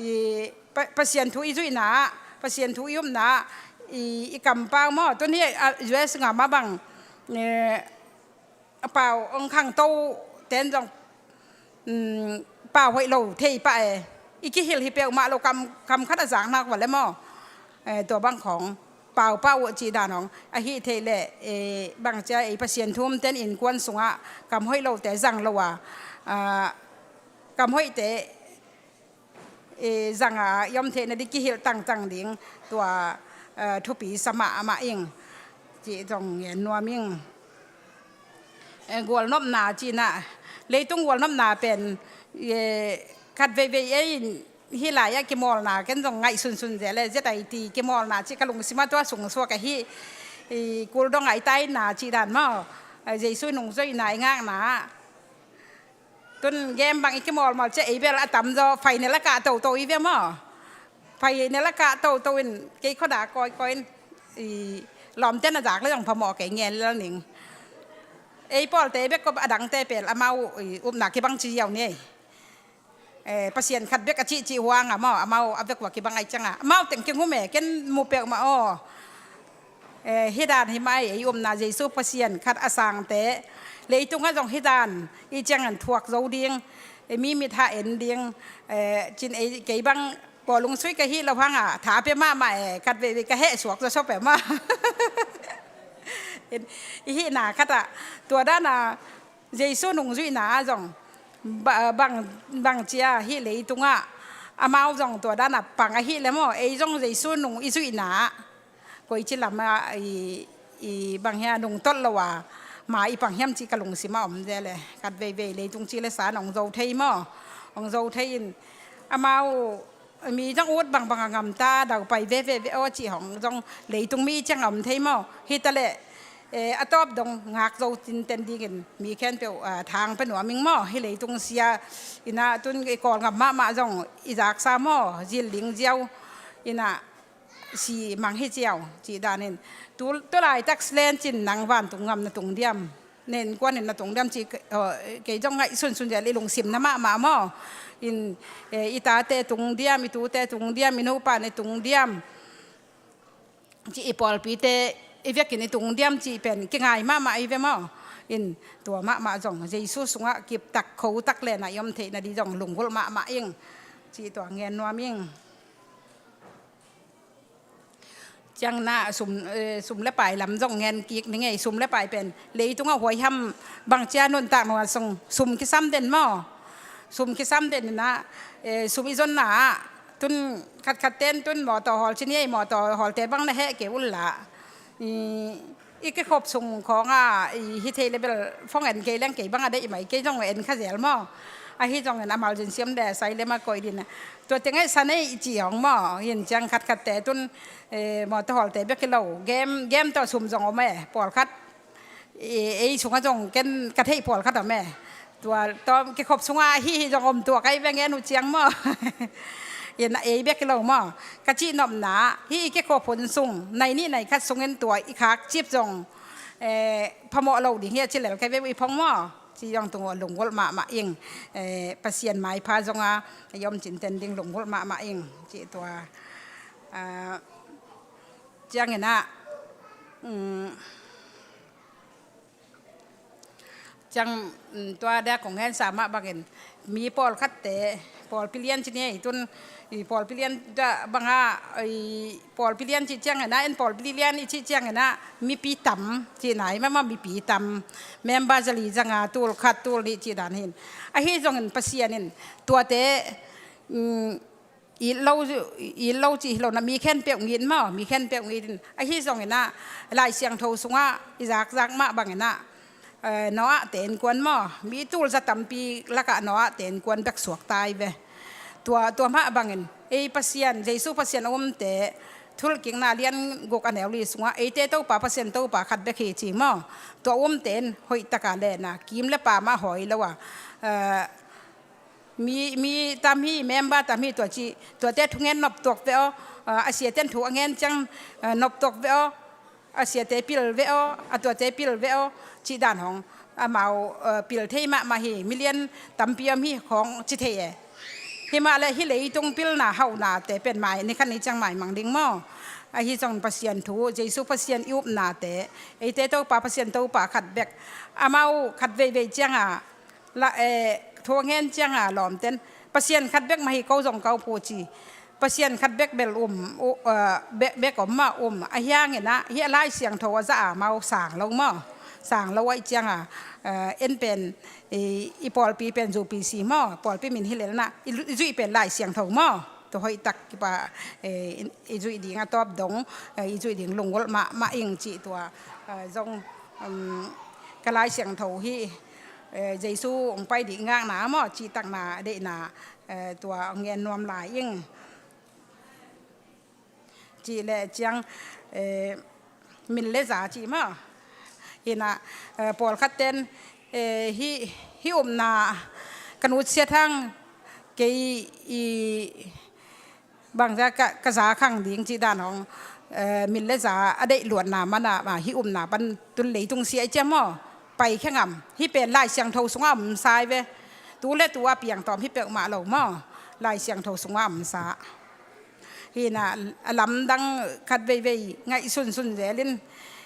i, Pa-, Pasian thu i zuihna ah, Pasian thu i upna ah, i, i kampau maw, tun hi, ah, U S ngam ah bang, eh, a pau ong khangto ten zong, mm, pau hoih lo thei pah e, i kihilh hi peuhmah lo kam, kam khat a zak nak va le maw, eh, tua bang khong pau pau uh cih dan hong ahi thei le, eh, bang cia ei Pasian thum ten innkuan sungah kam hoih lote zang lo a, ah, kam hoihte, eh, zang a i om theihna ding kihilh tangtang ding tua, eh, thupi sa mahmah ing cih zong ngen nuam ing. Eh, gualnopna cihna, leitung gualnopna pen, eh, khat veivei ei hih lai-ah kimawlna ken zong ngaihsunsun zel e, Z I T kimawlna cih ka lungsim ah tua sungsuak ahi, i kul dong a i taina cih dan maw, eh, Jesu nungzuihna i ngakna ah. Tun game bang i kimawlmawl ciah ei bel a tamzaw final a kah toto i ve maw? Final a kah toto in kei khuadak kawikawi in i lawmte na zak le zong phamawh kei ngen lel ning. Ei pawlte bek kop a dangte pel amau i upna kibang ci ziau ni ei. Eh, Pasian khat bek a cihcih huang a maw, amau a vek ua kibang ai cianga amau teng kingum e, ken mu peuhmah aw. Eh, hih dan hi mai, ei umna Jesu Pasian khat a sangte leitungah zong hih dan i ciangin thuak zo ding, eh, mi mit hah en ding, eh, cin ei kei bang bawlung sui ka hih lo hanga tha pia mahmah e, khat veivei ka heh suak zawsaw peuhmah. I hihna khatah tua dana Jesu nungzuihna ah zong ba-, bang, bang cia hih leitungah amau zong tua dana pang ahih le maw, ei zong Jesu nung i zuihna ah koici lamah i, i bang hia nungtolh lo a ma i pang hiam cih ka lungsimah om zel e. Khat veivei leitung ci le san hong zo thei maw, hong zo thei in amau mi zong ut bangbang a ngamta daupai veve ve aw cih hong zong leitung mi ciang a om thei maw? Hitaleh, eh, a tawp dong ngak zo tinten dingin mi khempeuh, ah, thang pe nuam ing maw? Hih leitung sia inah tun i kawl ngam mahmah zong i zaksa maw? Zil ding ziau inah si mang hi ciau cih danin tu, tulaitak slen cin nang vantung ngam na tung diam? na innkuan in na tung diam ci, kei zong ngaihsunsun zel, i lungsim na mahmah maw. In, eh, i tate tung diam, i tute tung diam, i nupa na tung diam ci, i pawlpite i vekin i tung diam ci pen kingai mahmah i ve maw. In tua mahmah zong Jesu sungah kiptak khotak lena i om theihna di zong lunggulh mahmah ing ci tua ngen nuam ing. Ciang na sum, eh, sum le pai lam zong ngen kik ni ngei. Sum le pai pen leitungah huaiham bang cia nuntak nua sung sum kisam den maw. Sum kisam den ina, eh, sum i zonna ah tun khatkhat ten tun mawtaw hawl ci ni ei, mawtaw hawlte bang na heh kei unla. I, i kikhop sung khawng a, i hi thei le bel phone en kei leng kei bang a deih mai, kei zong en kha zel maw. Ahi zongin a mal zin siam le sai le ma koih din. Tua teng ei sa nei i ci hong maw. Hin ciang khatkhatte tun, eh, mawtaw hawlte bek hi lo. Game, game tawh sum zong om e, pawlkhat. Eh, ei sungah zong ken ka theih pawlkhat om e. Tua tawm kikhop sungah hih hi zong om tua kai ve ngen uh ciang maw. Ina ei bek hi lo maw. Ka cihnopna hih i kikhop hun sung nai nih nai khat sungin tua i khak cip zong, eh, phamawh lo ding hi a ci lel kai ve uh i phong maw. Ci zong tung uh lunggulh mahmah ing. Eh, Pasian maipha zong a i om cinten ding lunggulh mahmah ing. Ci tua, ah, ciangin ah, um, Ciang, mm, tua dia kong hensa mah bangin mi pawlkhatte, pawlpi lian ci ni ei tun, i pawlpi lian dah banga, i pawlpi lian ci ciangin ah, en pawlpi lian i ci ciangin ah mipi tam ci nai mama, mipi tam, member zali zanga tul khat tul nih ci dan hin. Ahi zongin Pasian in tuate, mm, it lo, it lo ci hi lo na, mi khenpeuh ngit maw, mi khenpeuh ngit in. Ahi zongin ah Lai Siangtho sungah i zakzak mah bangin ah, eh, Noah te innkuan maw, mi tul za tampi lakah Noah te innkuan bek suak tai ve. Tua, tua mah bangin ei Pasian, Jesu Pasian a umte Thulkikna lian guk a neu li sungah eite Topa Pasian Topa khat bek hi ci maw. Tua umte in hoih taka lena kim le pa mah hawi lo a, eh, Mi, mi tam hi, member tam hi tua ci, tuate thungen noptuak ve aw, a, a siaten thu a ngen ciang, a, noptuak ve aw, a siate pil ve aw, a tuate pil ve aw, ci dan hong, amau, a, pil thei mahmah hi, milian tampi om hi khong ci thei e. Himah le hi leitung pilna hauhnate pen mai, ni khat ni ciang maimang ding maw. Ahi zong Pasian thu, Jesu Pasian i upnate, eite Topa Pasian Topa khat bek, amau khat veivei cianga, La, eh, thu a ngen cianga lawmten Pasian khat bek mah hi ko zong ko phu ci. Pasian khat bek bel um, u, eh, bek, bek om mah um. A hiangin ah, hi a Lai Siangtho a za a mau sang lo maw. Sang lo aih cianga, eh, en pen, i, i pawlpi pen U P C maw. Pawlpi min hi lelna, i, i zuih pen Lai Siangtho maw. Tua hoih tak kipa, eh, i, i zuih ding a tawp dong, eh, i zuih ding lunggulh mah, mah ing ci tua, eh, zong, um, ka Lai Siangtho hi. Eh, Jesu hong pai dih ngakna maw, cihtakna, deihna, eh, tua hong ngen nuam lai ing. Cih leh ciang, eh, min le za cih maw. Hinah, eh, pawlkhat ten, eh, hih, hih upna ka nutsiat hang kei i bangza ka, ka za khang ding cih dan hong, eh, min le za a deih luatna mana, ma, hih upna pan tun leitung sia i ciam maw. Pai khe ngam. Hih pen Lai Siangtho sungah om sai ve. Tu le tu a piang tawm hih peuhmah lo maw. Lai Siangtho sungah om sa. Hinah a lamdang khat veivei ngaihsunsun zelin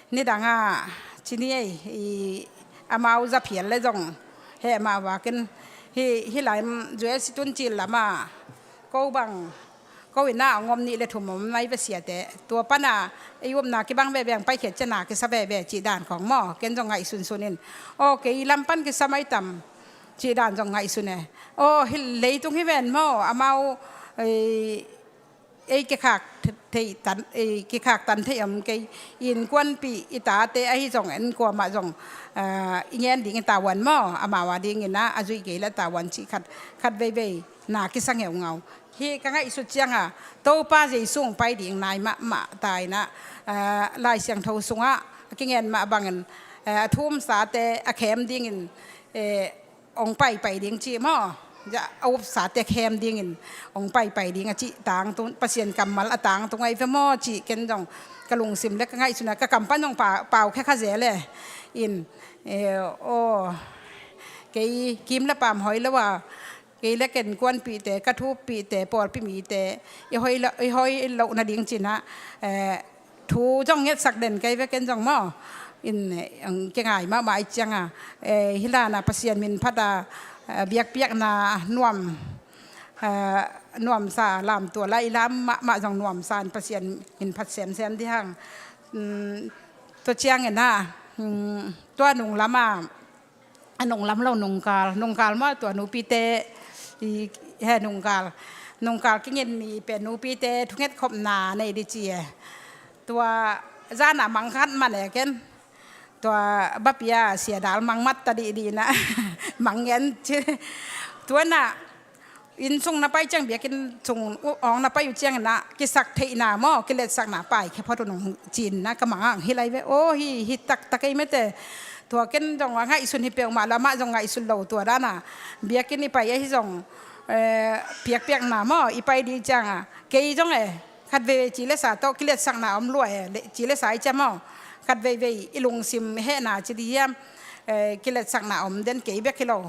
nidanga ci ni ei, i amau za phial le zong heh mah vakin hi, hi lai zuel situn cil lama ko bang, ko ina a ngom nih le thum om mai ve siate. Tua pana ei upna kibang veve ang paikhiat ciana kisa veve cih dan khong maw. Ken zong ngaihsunsun in. Aw, kei lam pan kisa mai tam cih dan zong ngaihsun e. Aw, hi leitung hi ven maw. Amau, ei, ei kikhak thei tan, ei kikhak tan thei om kei. Innkuanpih i tate ahi zong en kuamah zong, ah, i ngen ding i tavuan maw. Amau a dingin a, a zuih kei le tavuan cih khat, khat veivei na kisa ngeungau. Hih ka ngaihsut cianga Topa Jesu hong pai ding nai mahmah ta ina, ah, Lai Siangtho sungah a kingen mah bangin, eh, a thumsate a khem dingin, eh, hong paipai ding cih maw. a upsate khem dingin hong paipai ding a cih tangtung, Pasian kammal a tangtung ahi ve maw cih ken zong ka lungsim le ka ngaihsun a ka kam pan zong pa, pau khe kha zel e. In, eh, aw, kei kim le pam hoi lo a, kei le ka innkuanpihte, ka thupihte, pawlpi mite i hoi lo, i hoi loh nading cih na, eh, thu zong ngetsak den kei ve ken zong maw. In, eh, ang kingai mahmah i ciang a, eh, hi la na Pasian min phat a, eh, biakpiakna nuam, eh, nuamsa lamtual a i lam mahmah zong nuamsa in Pasian min phat semsem dih hang. Mm, tua ciangin a, mm, tua nung lam a, a nung lam lo nungkal, nungkal maw tua nupite, i, he nungkal, nungkal kingin mi pen nupite thunget khopna nei di ci e. Tua zan a mang khat man e ken. Tua bapia sia dal mang mat ta di di na. Mang ngen ci. Tua na, inn sung na pai ciang biakinn sung uh awng na pai uh ciangin a kisak theihna maw, kiletsakna pai khe phot uh nung cin na ka mang ang hi lai ve. Aw hi, hi taktak ei mete. Tua ken zong a ngaihsun hi peuhmah lo, amah zong ngaihsun lo tua dan a. Biakinn i pai ahi zong, eh, piakpiakna maw, i pai di ciang a. Kei zong e, khat veivei ci le sa tawh kiletsakna om lua e, le, ci le sa i ciam aw. Khat veivei i lungsim hehna ci di hiam, eh, kiletsakna om den kei bek hi lo.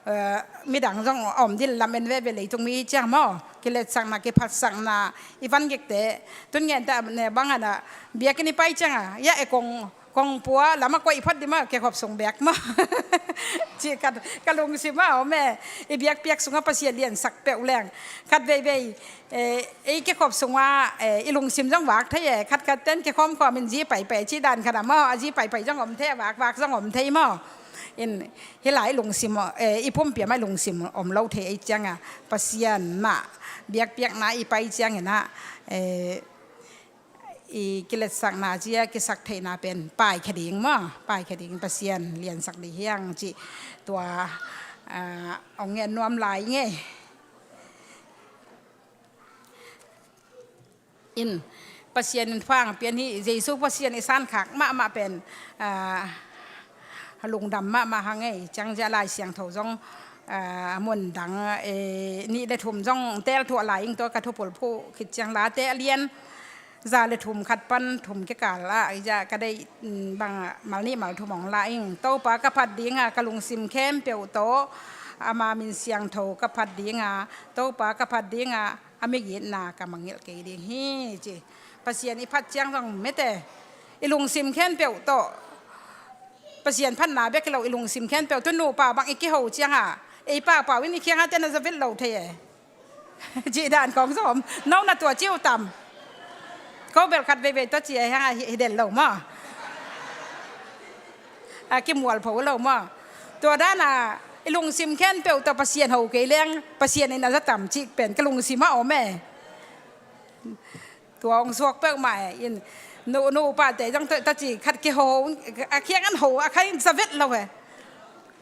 Eh, midang zong om dil lam en veve leitung mi ciang maw. Kiletsakna, kiphatsakna, i van gikte. Tun ngen ta ne bang ana, biakinn i pai ciang a, ya e kong, kong pua lam a koih phot di maw, ke khop sung bek maw. Ci ka, ka lungsim a om e, i biakpiak sung a Pasian liansak peuh leng. Khat veivei, eh, ei ke khop sung a, eh, i lungsim zong vak thei e, khat khat ten ke khom khom in zi paipai ci dan khat a maw, a zi paipai zong om thei, a vak vak zong om thei maw. In, hi lai lungsim, eh, i pumpi a mai lungsim om lo thei ei ciang a, Pasian na, biakpiakna i pai ciangin a, eh, i kiletsakna zia, kisak theihna pen, pai khe ding maw, pai khe ding Pasian, liansak di hiang ci, tua, ah, ong ngen nuam lai nge. In, Pasian in fang pian hi, Jesu Pasian i san khak mahmah pen, ah, lungdam mahmah hang ei, ciang zia Lai Siangtho zong, ah, mun dang, eh, nih le thum zong tel thuah lai ing tua ka thupul phuh khit ciang Late a lian, za le thum khat pan thum kikal ah, i zia ka deih, mm, bang mal nih mal thum hong la ing. Topa ka phat ding a, ka lungsim khempeuh tawh, ama min siangtho ka phat ding a, Topa ka phat ding a, a migitna ka mangngilh kei ding hi, ci. Pasian i phat ciang zong mete, i lungsim khempeuh tawh, Pasian phatna bek hi lo, i lungsim khempeuh tawh, nupa bang i kiho ciang a, ei paupau in i kiang a ten a za vet lo thei e. Cih dan kong zom, no na tua ci uh tam. Ko bel khat veivei tawh ci a hiang a hi, hi den lo maw. A kimual pho lo maw. Tua dan a, i lungsim khempeuh tawh Pasian ho kei leng, Pasian in a za tam cih pen, ka lungsim a om e. Tua hong suak peuhmah e, in, nu, nu upate zong ta, ta ci khat kiho, a khiang an ho, a khat in za vet lo e.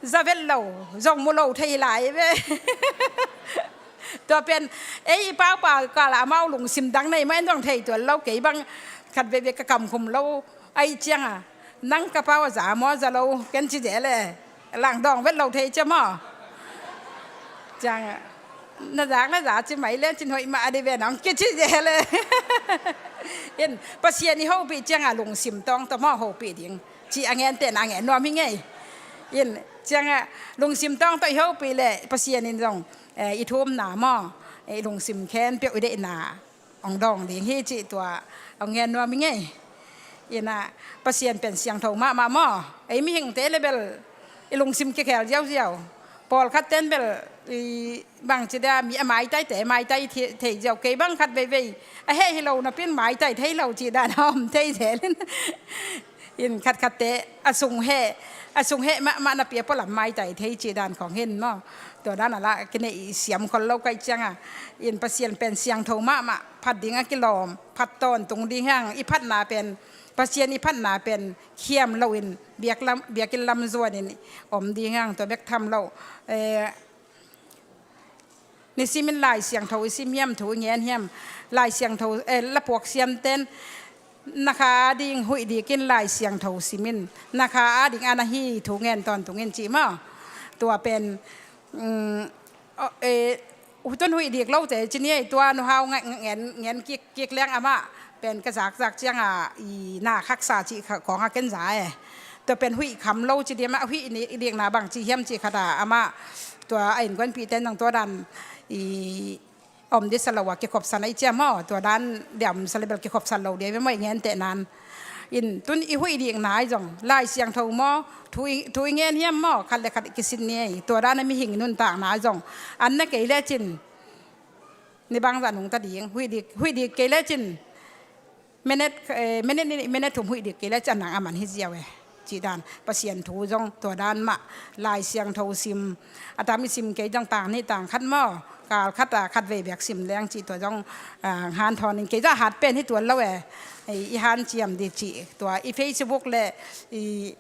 Za vet lo, zong mu lo thei lai ve. Tua pen, ei i paupau kal a amau lungsim dang nei mah en zong thei tuan lo, kei bang khat veivei ka kam khum lo, ahi ciang a. Nang ka pau a za maw, za lo, ken ci zel e. Lang dawng vet lo thei cia maw. Ciang, na zak le za ci mai le, cin hoih mah a di ve nong, kici zel e. In, Pasian i hopih ciang a lungsim tawng tawh maw hopih ding. Ci a ngen te na ngen nuam hi ngei. In, ciang a lungsim tawng tawh i hopih le, Pasian in zong, eh, i thumna maw, eh, i lungsim khempeuh i deihna hong dawng ding hi cih tua hong ngen nuam i ngei. Ina, Pasian pen siangtho mahmah maw. Ei mihingte le bel i lungsim kikhel ziauziau. Pawlkhat ten bel i bangci dia mi a maitaite, maitai thei, thei ziau. Kei bang khat veivei a heh hi lo napi in maitai thei lo cih dan a om thei zel in. In khatkhatte a sung heh, a sung heh mahmah napi a pualam maitai thei cih dan khong hin maw. Tua dan a lah kineih siam khol lo ka hih ciang a. In Pasian pen siangtho mahmah, phat ding a kilawm, phat tawntung ding hi hang. I phatna pen, Pasian i phatna pen khiam loin biaklam, biakinn lam zuanin om ding hi hang, tua bek tham lo. Eh, Nisimin Lai Siangtho i sim hiam, thu i ngen hiam? Lai Siangtho, eh, lapuak siamten, na kha ading huih dikin Lai Siangtho simin, na kha ading a na hi thu ngen tawntungin cih maw. Tua pen, mm, Aw, eh, hutun huih dik lote ci ni ei, tua Nu Hau ngen, ngen kik, kik leng amah pen ka zakzak cianga i na khaksa cih kha, kawng a ken za e. Tua pen huih kham lo ci diam a, huih ni, dikna bang ci hiam cih khat a amah tua a innkuanpihte nang tua dan i om disa lo a kikhopsan a i ciam aw, tua dan diam sa le bel kikhopsan lo dia ve maw i ngenteh nan. In tun i huih dikna i zong Lai Siangtho maw, thu i, thu i ngen hiam maw, khat le khat i kisin ni ei, tua dan a mihing i nuntakna i zong an na kei lecin ni bangzah nungta ding, huih dik, huih dik kei lecin minute, eh, minute ni, minute thum huih dik kei lecin a nang a man hi ziau e. Cih dan Pasian thu zong tua dan mah, Lai Siangtho sim, a tam i sim kei zong tang nih tang khat maw, kal khat a khat vei bek sim leng cih tua zong, ah, hanthawn in kei zah hat pen hi tuan lo e. I, i hanciam di cih tua i Facebook le i,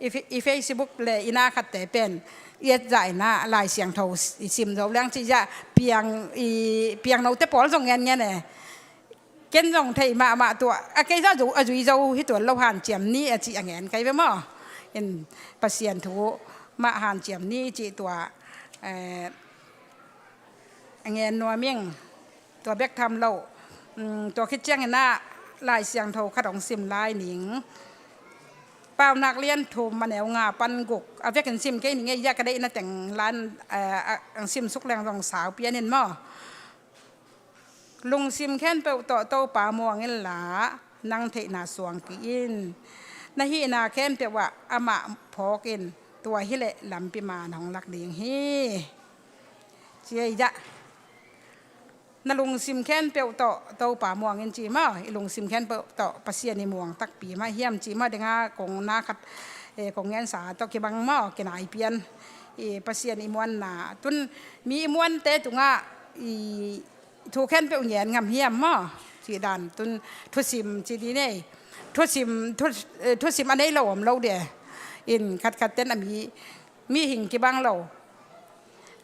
i Fe-, i Facebook le i na khatte pen i et zah in a Lai Siangtho i sim zo leng cih zah piang, i piang note pawl zong ngen ngen e. Ken zong thei mahmah tua a kei zah zu, a zui zo hi tuan lo hanciam ni a cih a ngen kai ve maw. In Pasian thu mah hanciam ni cih tua, eh, a ngen nuam ing. Tua bek tham lo, um, tua khit ciangin a Lai Siangtho khat hong sim lai ning. Paunak lian thum a neu nga pan guk a vekin sim kei ning ei, ya ka deihna teng lan, eh, a, a sim suk leng zong sau pian in maw. Lungsim khempeuh tawh Topa muang inla, nang theihna suang kei in. Na hihna khempeuh ah amah phawk in, tua hileh lampi man hong lak ding hi. Ci ei zah. Na lungsim khempeuh tawh Topa muang in ci maw, i lungsim khempeuh tawh Pasian i muang takpi mah hiam ci maw, dinga kong na khat, eh, kong ngensa tawh kibang maw, kinai pian. I Pasian i muanna tun mi i muante tungah i thu khempeuh ngen ngam hiam maw? Cih dan tun thusim ci di nei. Thusim, thu, eh, thusim a nei lo om lo de. In khatkhat ten a mi, mihing kibang lo,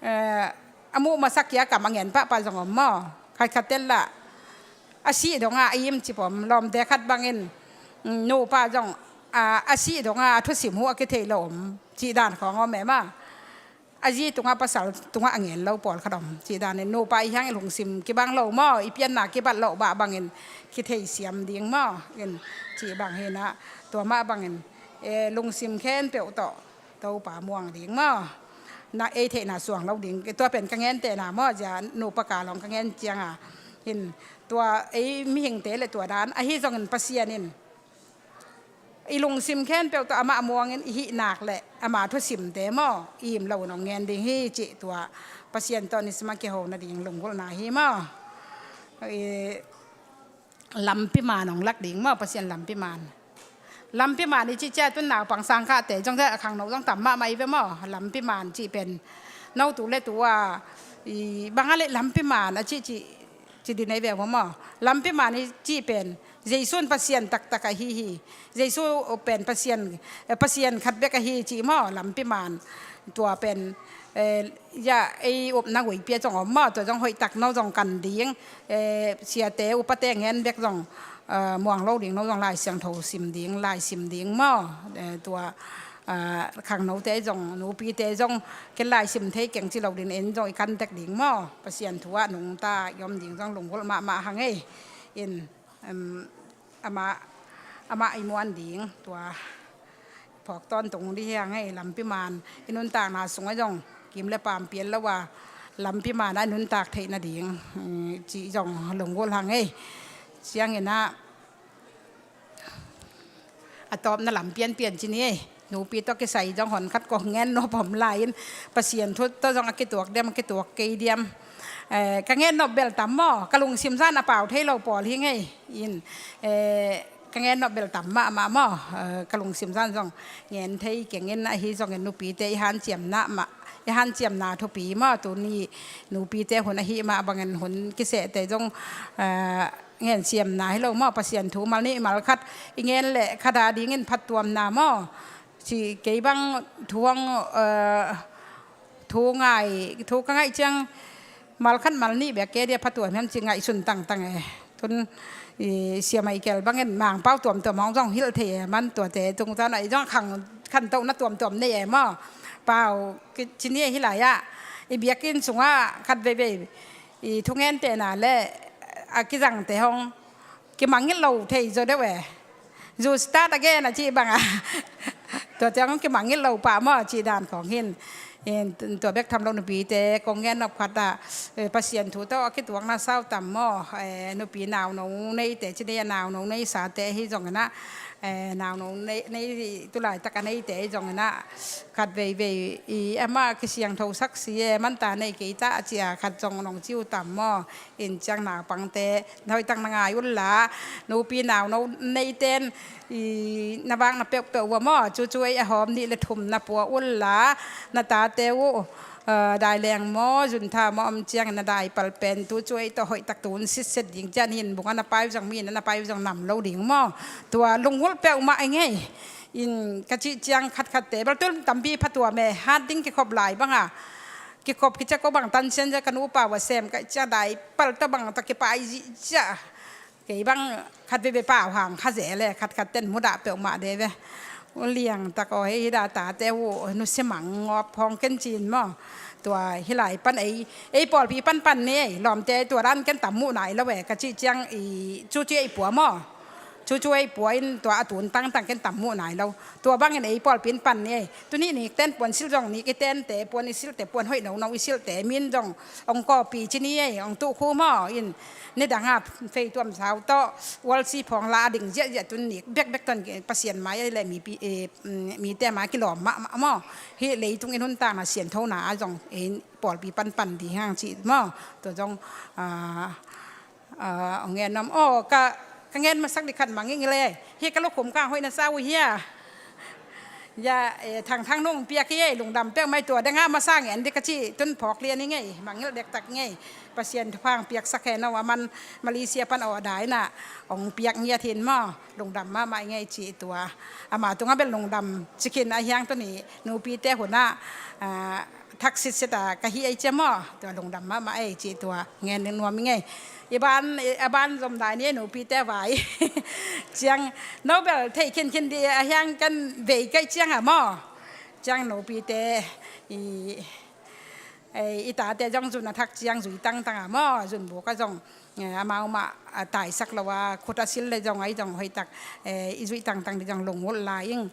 eh, a muh masak kia kam a ngen pahpah zong om maw? Khatkhat ten lah a sih donga a im cip om, lawmte khat bangin, mm, nupa zong, ah, a sih donga a thusim huh a kithei lo om. Cih dan khawng om e maw? A zi tungah pasal tungah a ngen lo pawlkhat om. Cih danin nupa i hiang i lungsim kibang lo maw, i pianna kibat loh bah bangin kitheisiam ding maw. In cih bang hinah tua mah bangin, eh, lungsim khempeuh tawh Topa muang ding maw. Na ei theihna suang lo ding. Tua pen ka ngentehna maw, zia nupa ka long ka ngen cianga. In tua ei mihingte le tua dan ahi zongin Pasian in i lungsim khempeuh tawh amah muangin i hih nak le ama thusimte maw, i im lo nong ngen ding hi cih tua Pasian tawh nisim a kiho nading lunggulhna hi maw. I lampi man hong lak ding maw, Pasian lampi man. Lampi man i cih ciah tun naupang sangkahte zong a khangno zong tam mahmah i ve maw. Lampi man cih pen no tu le tu a i bang a le lampi man a cih cih ci di nei ve maw. Lampi man i cih pen Jesu in Pasian taktak ahi hi. Jesu pen Pasian, eh, Pasian khat bek ahi cih maw, lampi man. Tua pen, eh, ya ei upna guipi a zong om maw, tua zong hoihtak no zong kan ding, eh, siate upate ngen bek zong, eh, muang lo ding no zong Lai Siangtho sim ding, lai sim ding maw. Eh, tua, eh, khangnote zong, nupite zong ken lai sim thei keng ci lo ding, en zong i kan tek ding maw. Pasian thu ah nungta i om ding zong lunggulh mahmah hang ei. In, em, amah, amah i muan ding tua phawk tawntung dih hiang ei, lampi man i nuntakna sungah zong kim le paam pian lo a, lampi man ah i nuntak theih nading, mm, cih zong lunggulh hang ei. Ciangin ah a tawpna lam pianpian ci ni ei. Nupi tawh kisai zong hon khat kong ngen nop om lai-in Pasian thu tawh zong a kituak diam, a kituak kei diam. Eh, ka ngen nop bel tam maw, ka lungsim zan a pau thei lo pawl hi ngei. In, eh, ka ngen nop bel tam mahmah maw, eh, ka lungsim zan zong ngen thei keng in ahi zongin nupite i hanciamna mah, i hanciamna thupi maw, tuni nupite hun ahi mah bangin hun kisehte zong, eh, ngen siamna hi lo maw, Pasian thu mal nih mal khat i ngen leh khat a dingin phattuamna maw. Ci kei bang thu hong, eh, thu ngai, thu ka ngaih ciang mal khat mal nih bek kei dia phattuam hiam ci ngaihsun tangtang e. Tun i Sia Michael bangin Mangpau tuamtuam hong zong hilh thei e, man tuate tungtawn ah i zong khang, khantohna tuamtuam nei e maw. Pau, ki, ci ni hi lai ah. i biakinn sungah khat veivei i thungentehna le a kizangte hong kimangngilh lo thei zaw deuh e. You start again a cih banga tua ciang hong kimangngilh lo pah maw cih dan khawng hi in. Tua bek tham lo nupite kong gen nop khat ah, eh, Pasian thu tawh a kituakna sau tam maw, eh, nupi nauno neite ci ni a, nauno neisate hi zongin ah, eh, nauno nei, nei tulaitak a neite hi zongin ah khat veivei i amah kisiangtho sak si e, manta nei kei ta a ci a khat zong nong ci uh tam maw. In ciang naupangte na hoihtak na ngai unla, nupi nauno neite in i na vakna peuhpeuh uh a maw, cucu ei a hawm nih le thum na pua unla, na tate uh, eh, daileng maw zuntha maw om ciangin na daipal pen tucu ei tawh hoihtak tun sitset ding ciang in bungah na pai uh zong mi na na pai uh zong nam lo ding maw. Tua lungngulh peuhmah i ngei. In ka cih ciang khatkhatte bel tul tampi phatuam e, hat ding kikhop lai banga kikhop kiciak ko bang tansian zia ka nupa uh a sem ka ciang daipal tawh bang tawh kipai zihziah. Kei bang khat veivei pau hang kha zel e, khatkhat ten mudah peuhmah de ve. U liang tak aw, hei hi da tate uh nusia mang ngawp hong ken cin maw. Tua hi lai pan ei, ei pawlpi panpan ni ei, lawmte tua dan ken tam muh nai lo e, ka cih ciang i cucu ei pua maw. Cucu ei pua in tua a tun tangtang ken tam muh nai lo. Tua bangin ei pawlpi in pan ni ei. Tuni nik ten puan sil zong nik i tente, puan i silte puan hoih nono i silte min zong ong kawpi ci ni ei, ong tuh khu maw in. Nidanga feituam sau tawh ualsi phawng la a ding ziahziah tun nik bekbek ton Pasian mai a le mipi, eh, mm, mite mai kilawm mahmah maw. Hih leitung in hun tangna sianthona a zong ei pawlpi panpan ding hang cih maw. Tua zong, ah, ah, ong gen nuam. Aw, ka, ka gen masak ding khat mangngilh e. Hih ka lukhum kang hoih na sa uh hia? Ya, eh, Thangthang nung piak hi ei, lungdam peuhmah ei, tua dengah masa ngen ding ka cih tun phawk lian i ngei, mangngilh dektak i ngei. Pasian thupha piaksak hen aw, a man Malaysia pan aw daina ong piak ngiat hin maw, lungdam mahmah i ngei cih tua. Ama tungah bel lungdam ci khin a hiang tuni nupite hunah, ah, thak sitset a ka hi ei cia maw, tua lungdam mahmah ei cih tua ngen nuam i ngei. I ban, a ban zom dai ni ei nupite vai. Ciang no bel thei khinkhin dih a hiang kan vei kaih ciang a maw. Ciang nupite i, i tate zong zun a thak ciang zui tangtang a maw, zun buk a zong, eh, amau mah a taisak lo a khut a sil le zong a i zong hoihtak, eh, i zuih tangtang dih zong lungngulh lai ing.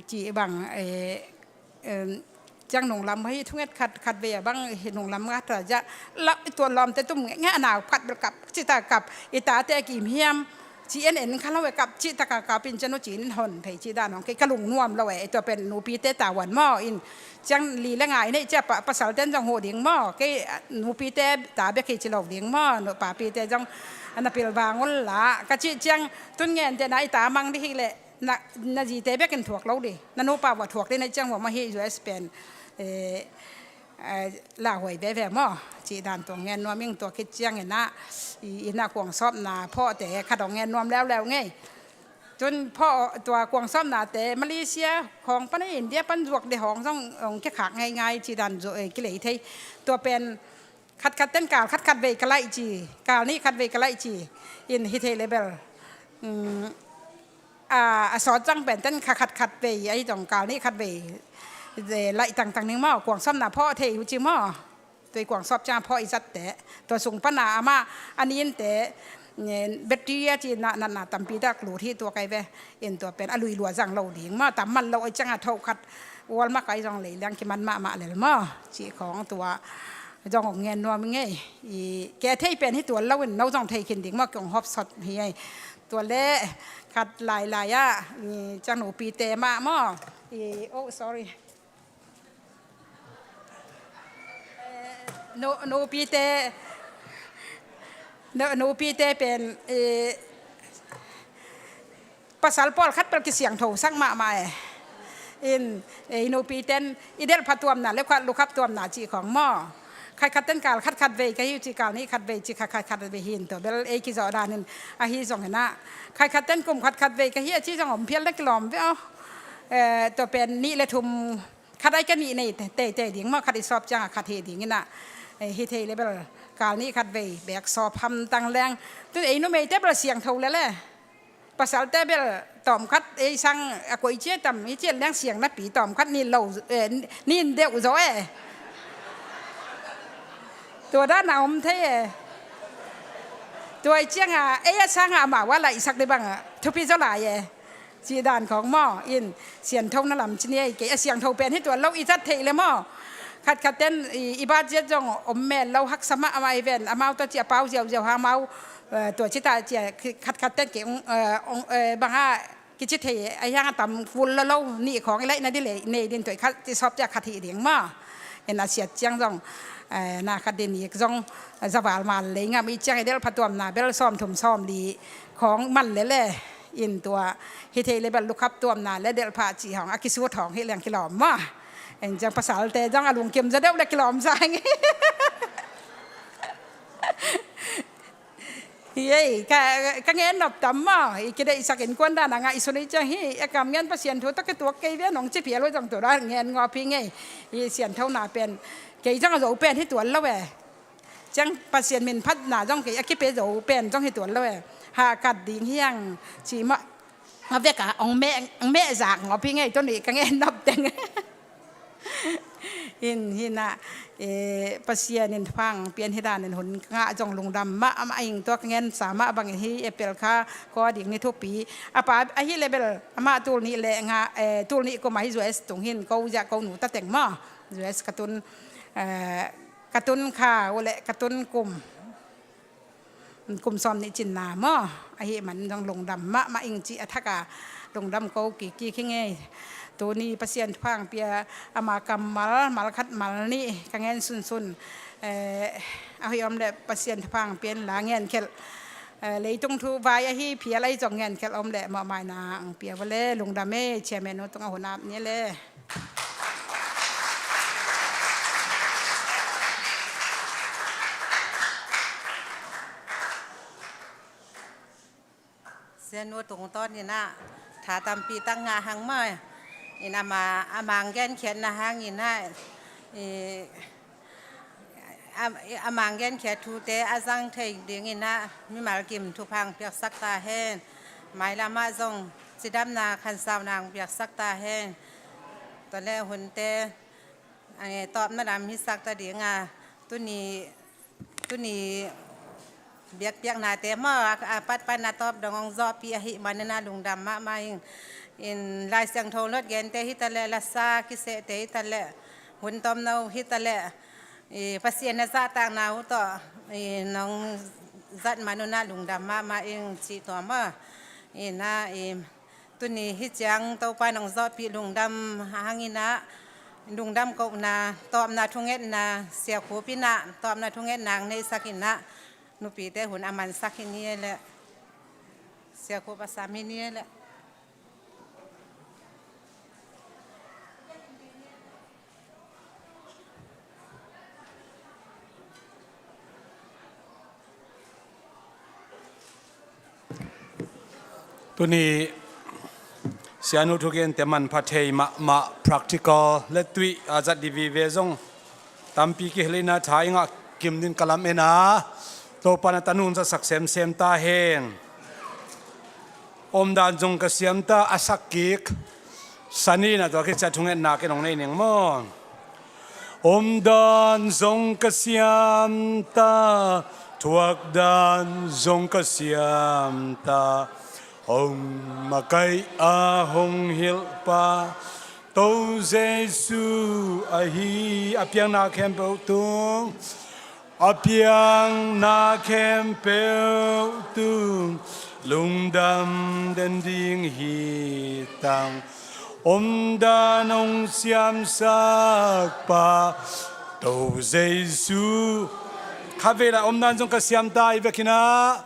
Cih bang, eh, Em, ciang nunglam hi thunget khat, khat vei a bang hi nunglam nga ta ja la, i tuan lawmte tum nge, nge a nau khat bel kap, cih ta kap, i tate a kim hiam, ci en en kha lo e kap, cih ta ka kap in ciang nu ci in hon thei cih dan hong kei ka lungnuam lo e, tua pen nupite tavuan maw in, ciang li le nga i neih ciang pa, pasal ten zong huh ding maw, kei, ah, nupite ta bek hi ci lo ding maw, nu papite zong, ah, na pilvang un la, ka cih ciang tun ngen te na i ta mang dih hi leh, na, na zite bekin thuak lo dih. Na nupa vua thuak dih na ciang vua mah hi U S pen, eh, eh, lauhuai veve maw. Cih dan tua ngen nuam ing tua khit ciangin ah, i, i na kuangsawpna phawhte khat hong ngen nuam leuleu ngei. Tun phawh tua kuangsawpnate Malaysia khawng pan India pan zuak dih hong zong hong kikhak ngeingai cih dan zu, eh, kilei thei. Tua pen khatkhat ten kal khatkhat vei ka laih ci, kal nih khat vei ka laih ci, in hi thei le bel. Um, a, a sawt zang pen ten kha khatkhat vei, a hi zong kal nih khat vei, ze, laih tangtang ning maw, kuangsawpna phawh thei uh ci maw. Tua i kuangsawp ciang phawh i zatte, tua sung pana amah, a ninte, ne, bacteria ci na, na, na tampi dak lut hi tua kai ve, in tua pen a lui lua zang lo ding maw, tam man lo a ciang a thoh khat, ual mah kai zong lei liang kiman mahmah lel maw, cih khawng tua zong hong ngen nuam i ngei. I, kei a thei pen hi tuan lo in no zong thei khin ding maw, kei hong hawp sawt hi ei. Tua le khat lailai ah, i, ciang nupite mah maw. I, oh, sorry. Eh, nu, nupite, nu, nupite pen, i, pasal pawlkhat pel kisiangtho sak mahmah e. In, eh, i nupiten i delh phatuamna le khuat lukhap tuamna cih khawng maw. Khatkhat ten kal khatkhat vei ka hi uh cih kal nih khat vei cih khat khatkhat vei hi in tua bel ei kizawh danin ahi zongin ah. Khatkhat ten kum khatkhat vei ka hi a cih zong om phial na kilawm ve aw. Eh, tua pen nih le thum khat ai ka nih nei te, teitei ding maw, khat i sawp ciang a khat hi ding in ah. Eh, hi thei le bel kal nih khat vei bek sawp hamtang leng. Tun ei numeite bel siangtho lel e. Pasalte bel tawmkhat ei sang a koih cia tam, i cian liang siang napi tawmkhat nin lo, eh, nin deuh zaw e. Tua dan a om thei e. Tua i cianga ei a sanga amau a laihsak dih bang thupi zaw lai e. Cih dan khawng maw, in sianthona lam ci ni ei, kei a siangtho pen hi tuan lo i zat theih le maw. Khatkhat ten i, i bat ziat zong om mel lo, haksa mahmah i ven, amau tawh ci a pau ziauziau ha amau, eh, tua ci ta ci a khatkhat ten kei ong, eh, ong, eh, banga kici thei a hiang a tam kul lo lo nih khawng i laihna dih le nei din tuai khat ci sawp ci a khat hi ding maw. In a siat ciang zong, eh, na khat din ik zong, eh, zaval mal lei ngam i ciang i delh pha tuamna bel sawm thum sawm li khawng man le le. In tua hi thei le bel lukhap tuamna le delh pha ci hawng a kisut hawng hi leng kilawm maw. In ciang pasalte zong a lungkim zaw deuh le kilawm sa ing. Hi ei, ka, ka ngen nop tam maw, i kideihsak innkuan dan a ngah i sun i ciang hi, a kam ngen Pasian thu tawh kituak kei ve nong ci phial uh zong tua dan ngen ngawp hi ngei. I sianthona pen kei zong a zo pen hi tuan lo e. Ciang Pasian min phatna zong kei a kipia zo pen zong hi tuan lo e. Hahkat ding hiang ci mah a vek a ong meh, ong meh zak ngawp hi ngei, tua nih ka ngen nop teng. In hi na, eh, Pasian in thupha pian hi danin hun ka ngah zong lungdam mahmah ing, tua ka ngensa mah bangin hi April kha kua ding ni thupi. A pa ahi le bel amah tul nih le nga, eh, tul nih kum ahi U S tung hin ko ziah ko nu ta teng maw. U S ka tun, eh, ka tun kha uh le ka tun kum kum sawm nih cinna maw, ahih man zong lungdam mahmah ing cih a thak a lungdam ko kik kik hi ngei. Tuni Pasian thupha pia ama kammal, mal khat mal nih ka ngen sunsun, eh, a hoih om le Pasian thupha pia in la ngenkhelh, eh, leitung thu vai ahi phial ahi zong ngenkhelh om le mawhmaina ang pia vua le lungdam e, chairman uh tungah hun ap ni le. Sianu tungtawn in ah tha tampi tak ngah hang maw. In ama, a mang genkhiatna hangin ah, i, a, a mang genkhiat thute a zang thei dingin ah mimal kim thupha piaksak ta hen. Mailam ah zong cidamna khansauna piaksak ta hen. Tua le hunte, eh, tawpna lam hisak ta ding a, tuni, tuni biakpiaknate maw, a, a patpatna tawp dong hong zawhpih ahih manin ah lungdam mahmah ing. In Lai Siangtho lot gente hi ta le, lasa kisehte hi ta le, hun tomno hi ta le, i, Pasian na zahtakna uh tawh, i, nong zat man un ah lungdam mahmah ing cih tua maw. In ah, i, tuni hi ciang Topa nong zawhpih lungdam hangin ah, lungdam kohna, tawpna thungetna, siakhup in ah tawpna thungetna ang neihsak in ah, nupite hun a mansak hi ni e le, siakhup a sam hi ni e le. Tuni sianu thugente manpha thei mahmah, practical le tuih a zat dih vive zong tampi kihel in ah, tha i ngah kim din ka lam en a, Topa na tanu hong zatsak semsem ta hen. Omdan zong ka siam ta, a sak kik Sani na tua kicia thungetna ken hong nei ning maw. Omdan zong ka siam ta, thuakdan zong ka siam ta, hong makaih a hong hilhpa To Jesu ahi. A piang na khempeuh tung, a piang na khempeuh tung, lungdam den ding hi tang. Omdan hong siamsak pa To Jesu. Khatvei la omdan zong ka siam ta i vekin ah.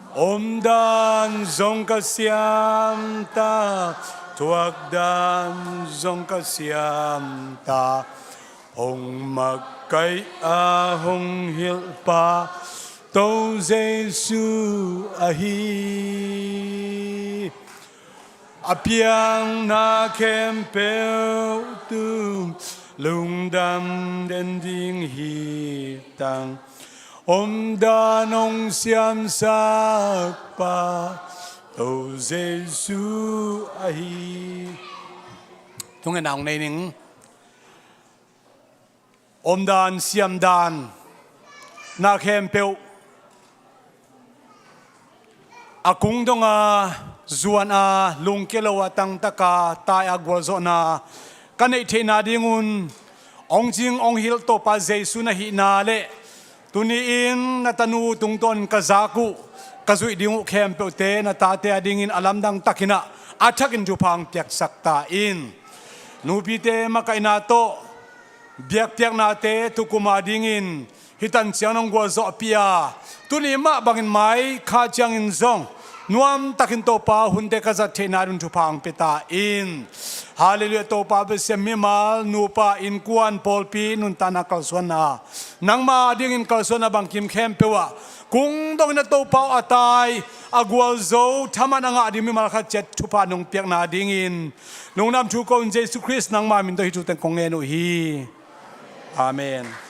Omdan zong ka siam ta, thuakdan zong ka siam ta, hong makaih a hong hilhpa To Jesu ahi. A piang na khempeuh tung, lungdam den ding hi tang. Omdan hong siamsak pa To Jesu ahi. Thungetna hong nei ning. Omdan siamdan, na khempeuh a kung donga zuan a lungkia lo a tangtaka tai a gualzawhna ka neih theihna dingun hong cing hong hilh Topa Jesu na hihna le tuni-in na tanu tungtawn ka zak uh ka zuih ding uh khempeuhte na tate a dingin a lamdang takinah a thakin thupha hong piaksak ta in. Nupite makaihna tawh biakpiaknate thukuma dingin hih tanciang nong gualzawhpih a, tuni mah bangin mai kha ciangin zong nuamtakin Topa hunte ka zat theihna dun thupha hong pia ta in. Halleluiah. Topa Pasian, mimal, nupa, innkuan, pawlpi nuntakna kalsuanna, nangma dingin kalsuanna bangkim khempeuh ah kung dongin a Topa uh a tai a gualzo thaman a ngah ding mimal khat ciat thupha nong piakna dingin nong nam thu ko in Jesu Khrist nangma min tawh hih thu teng kong ngen uh hi. Amen.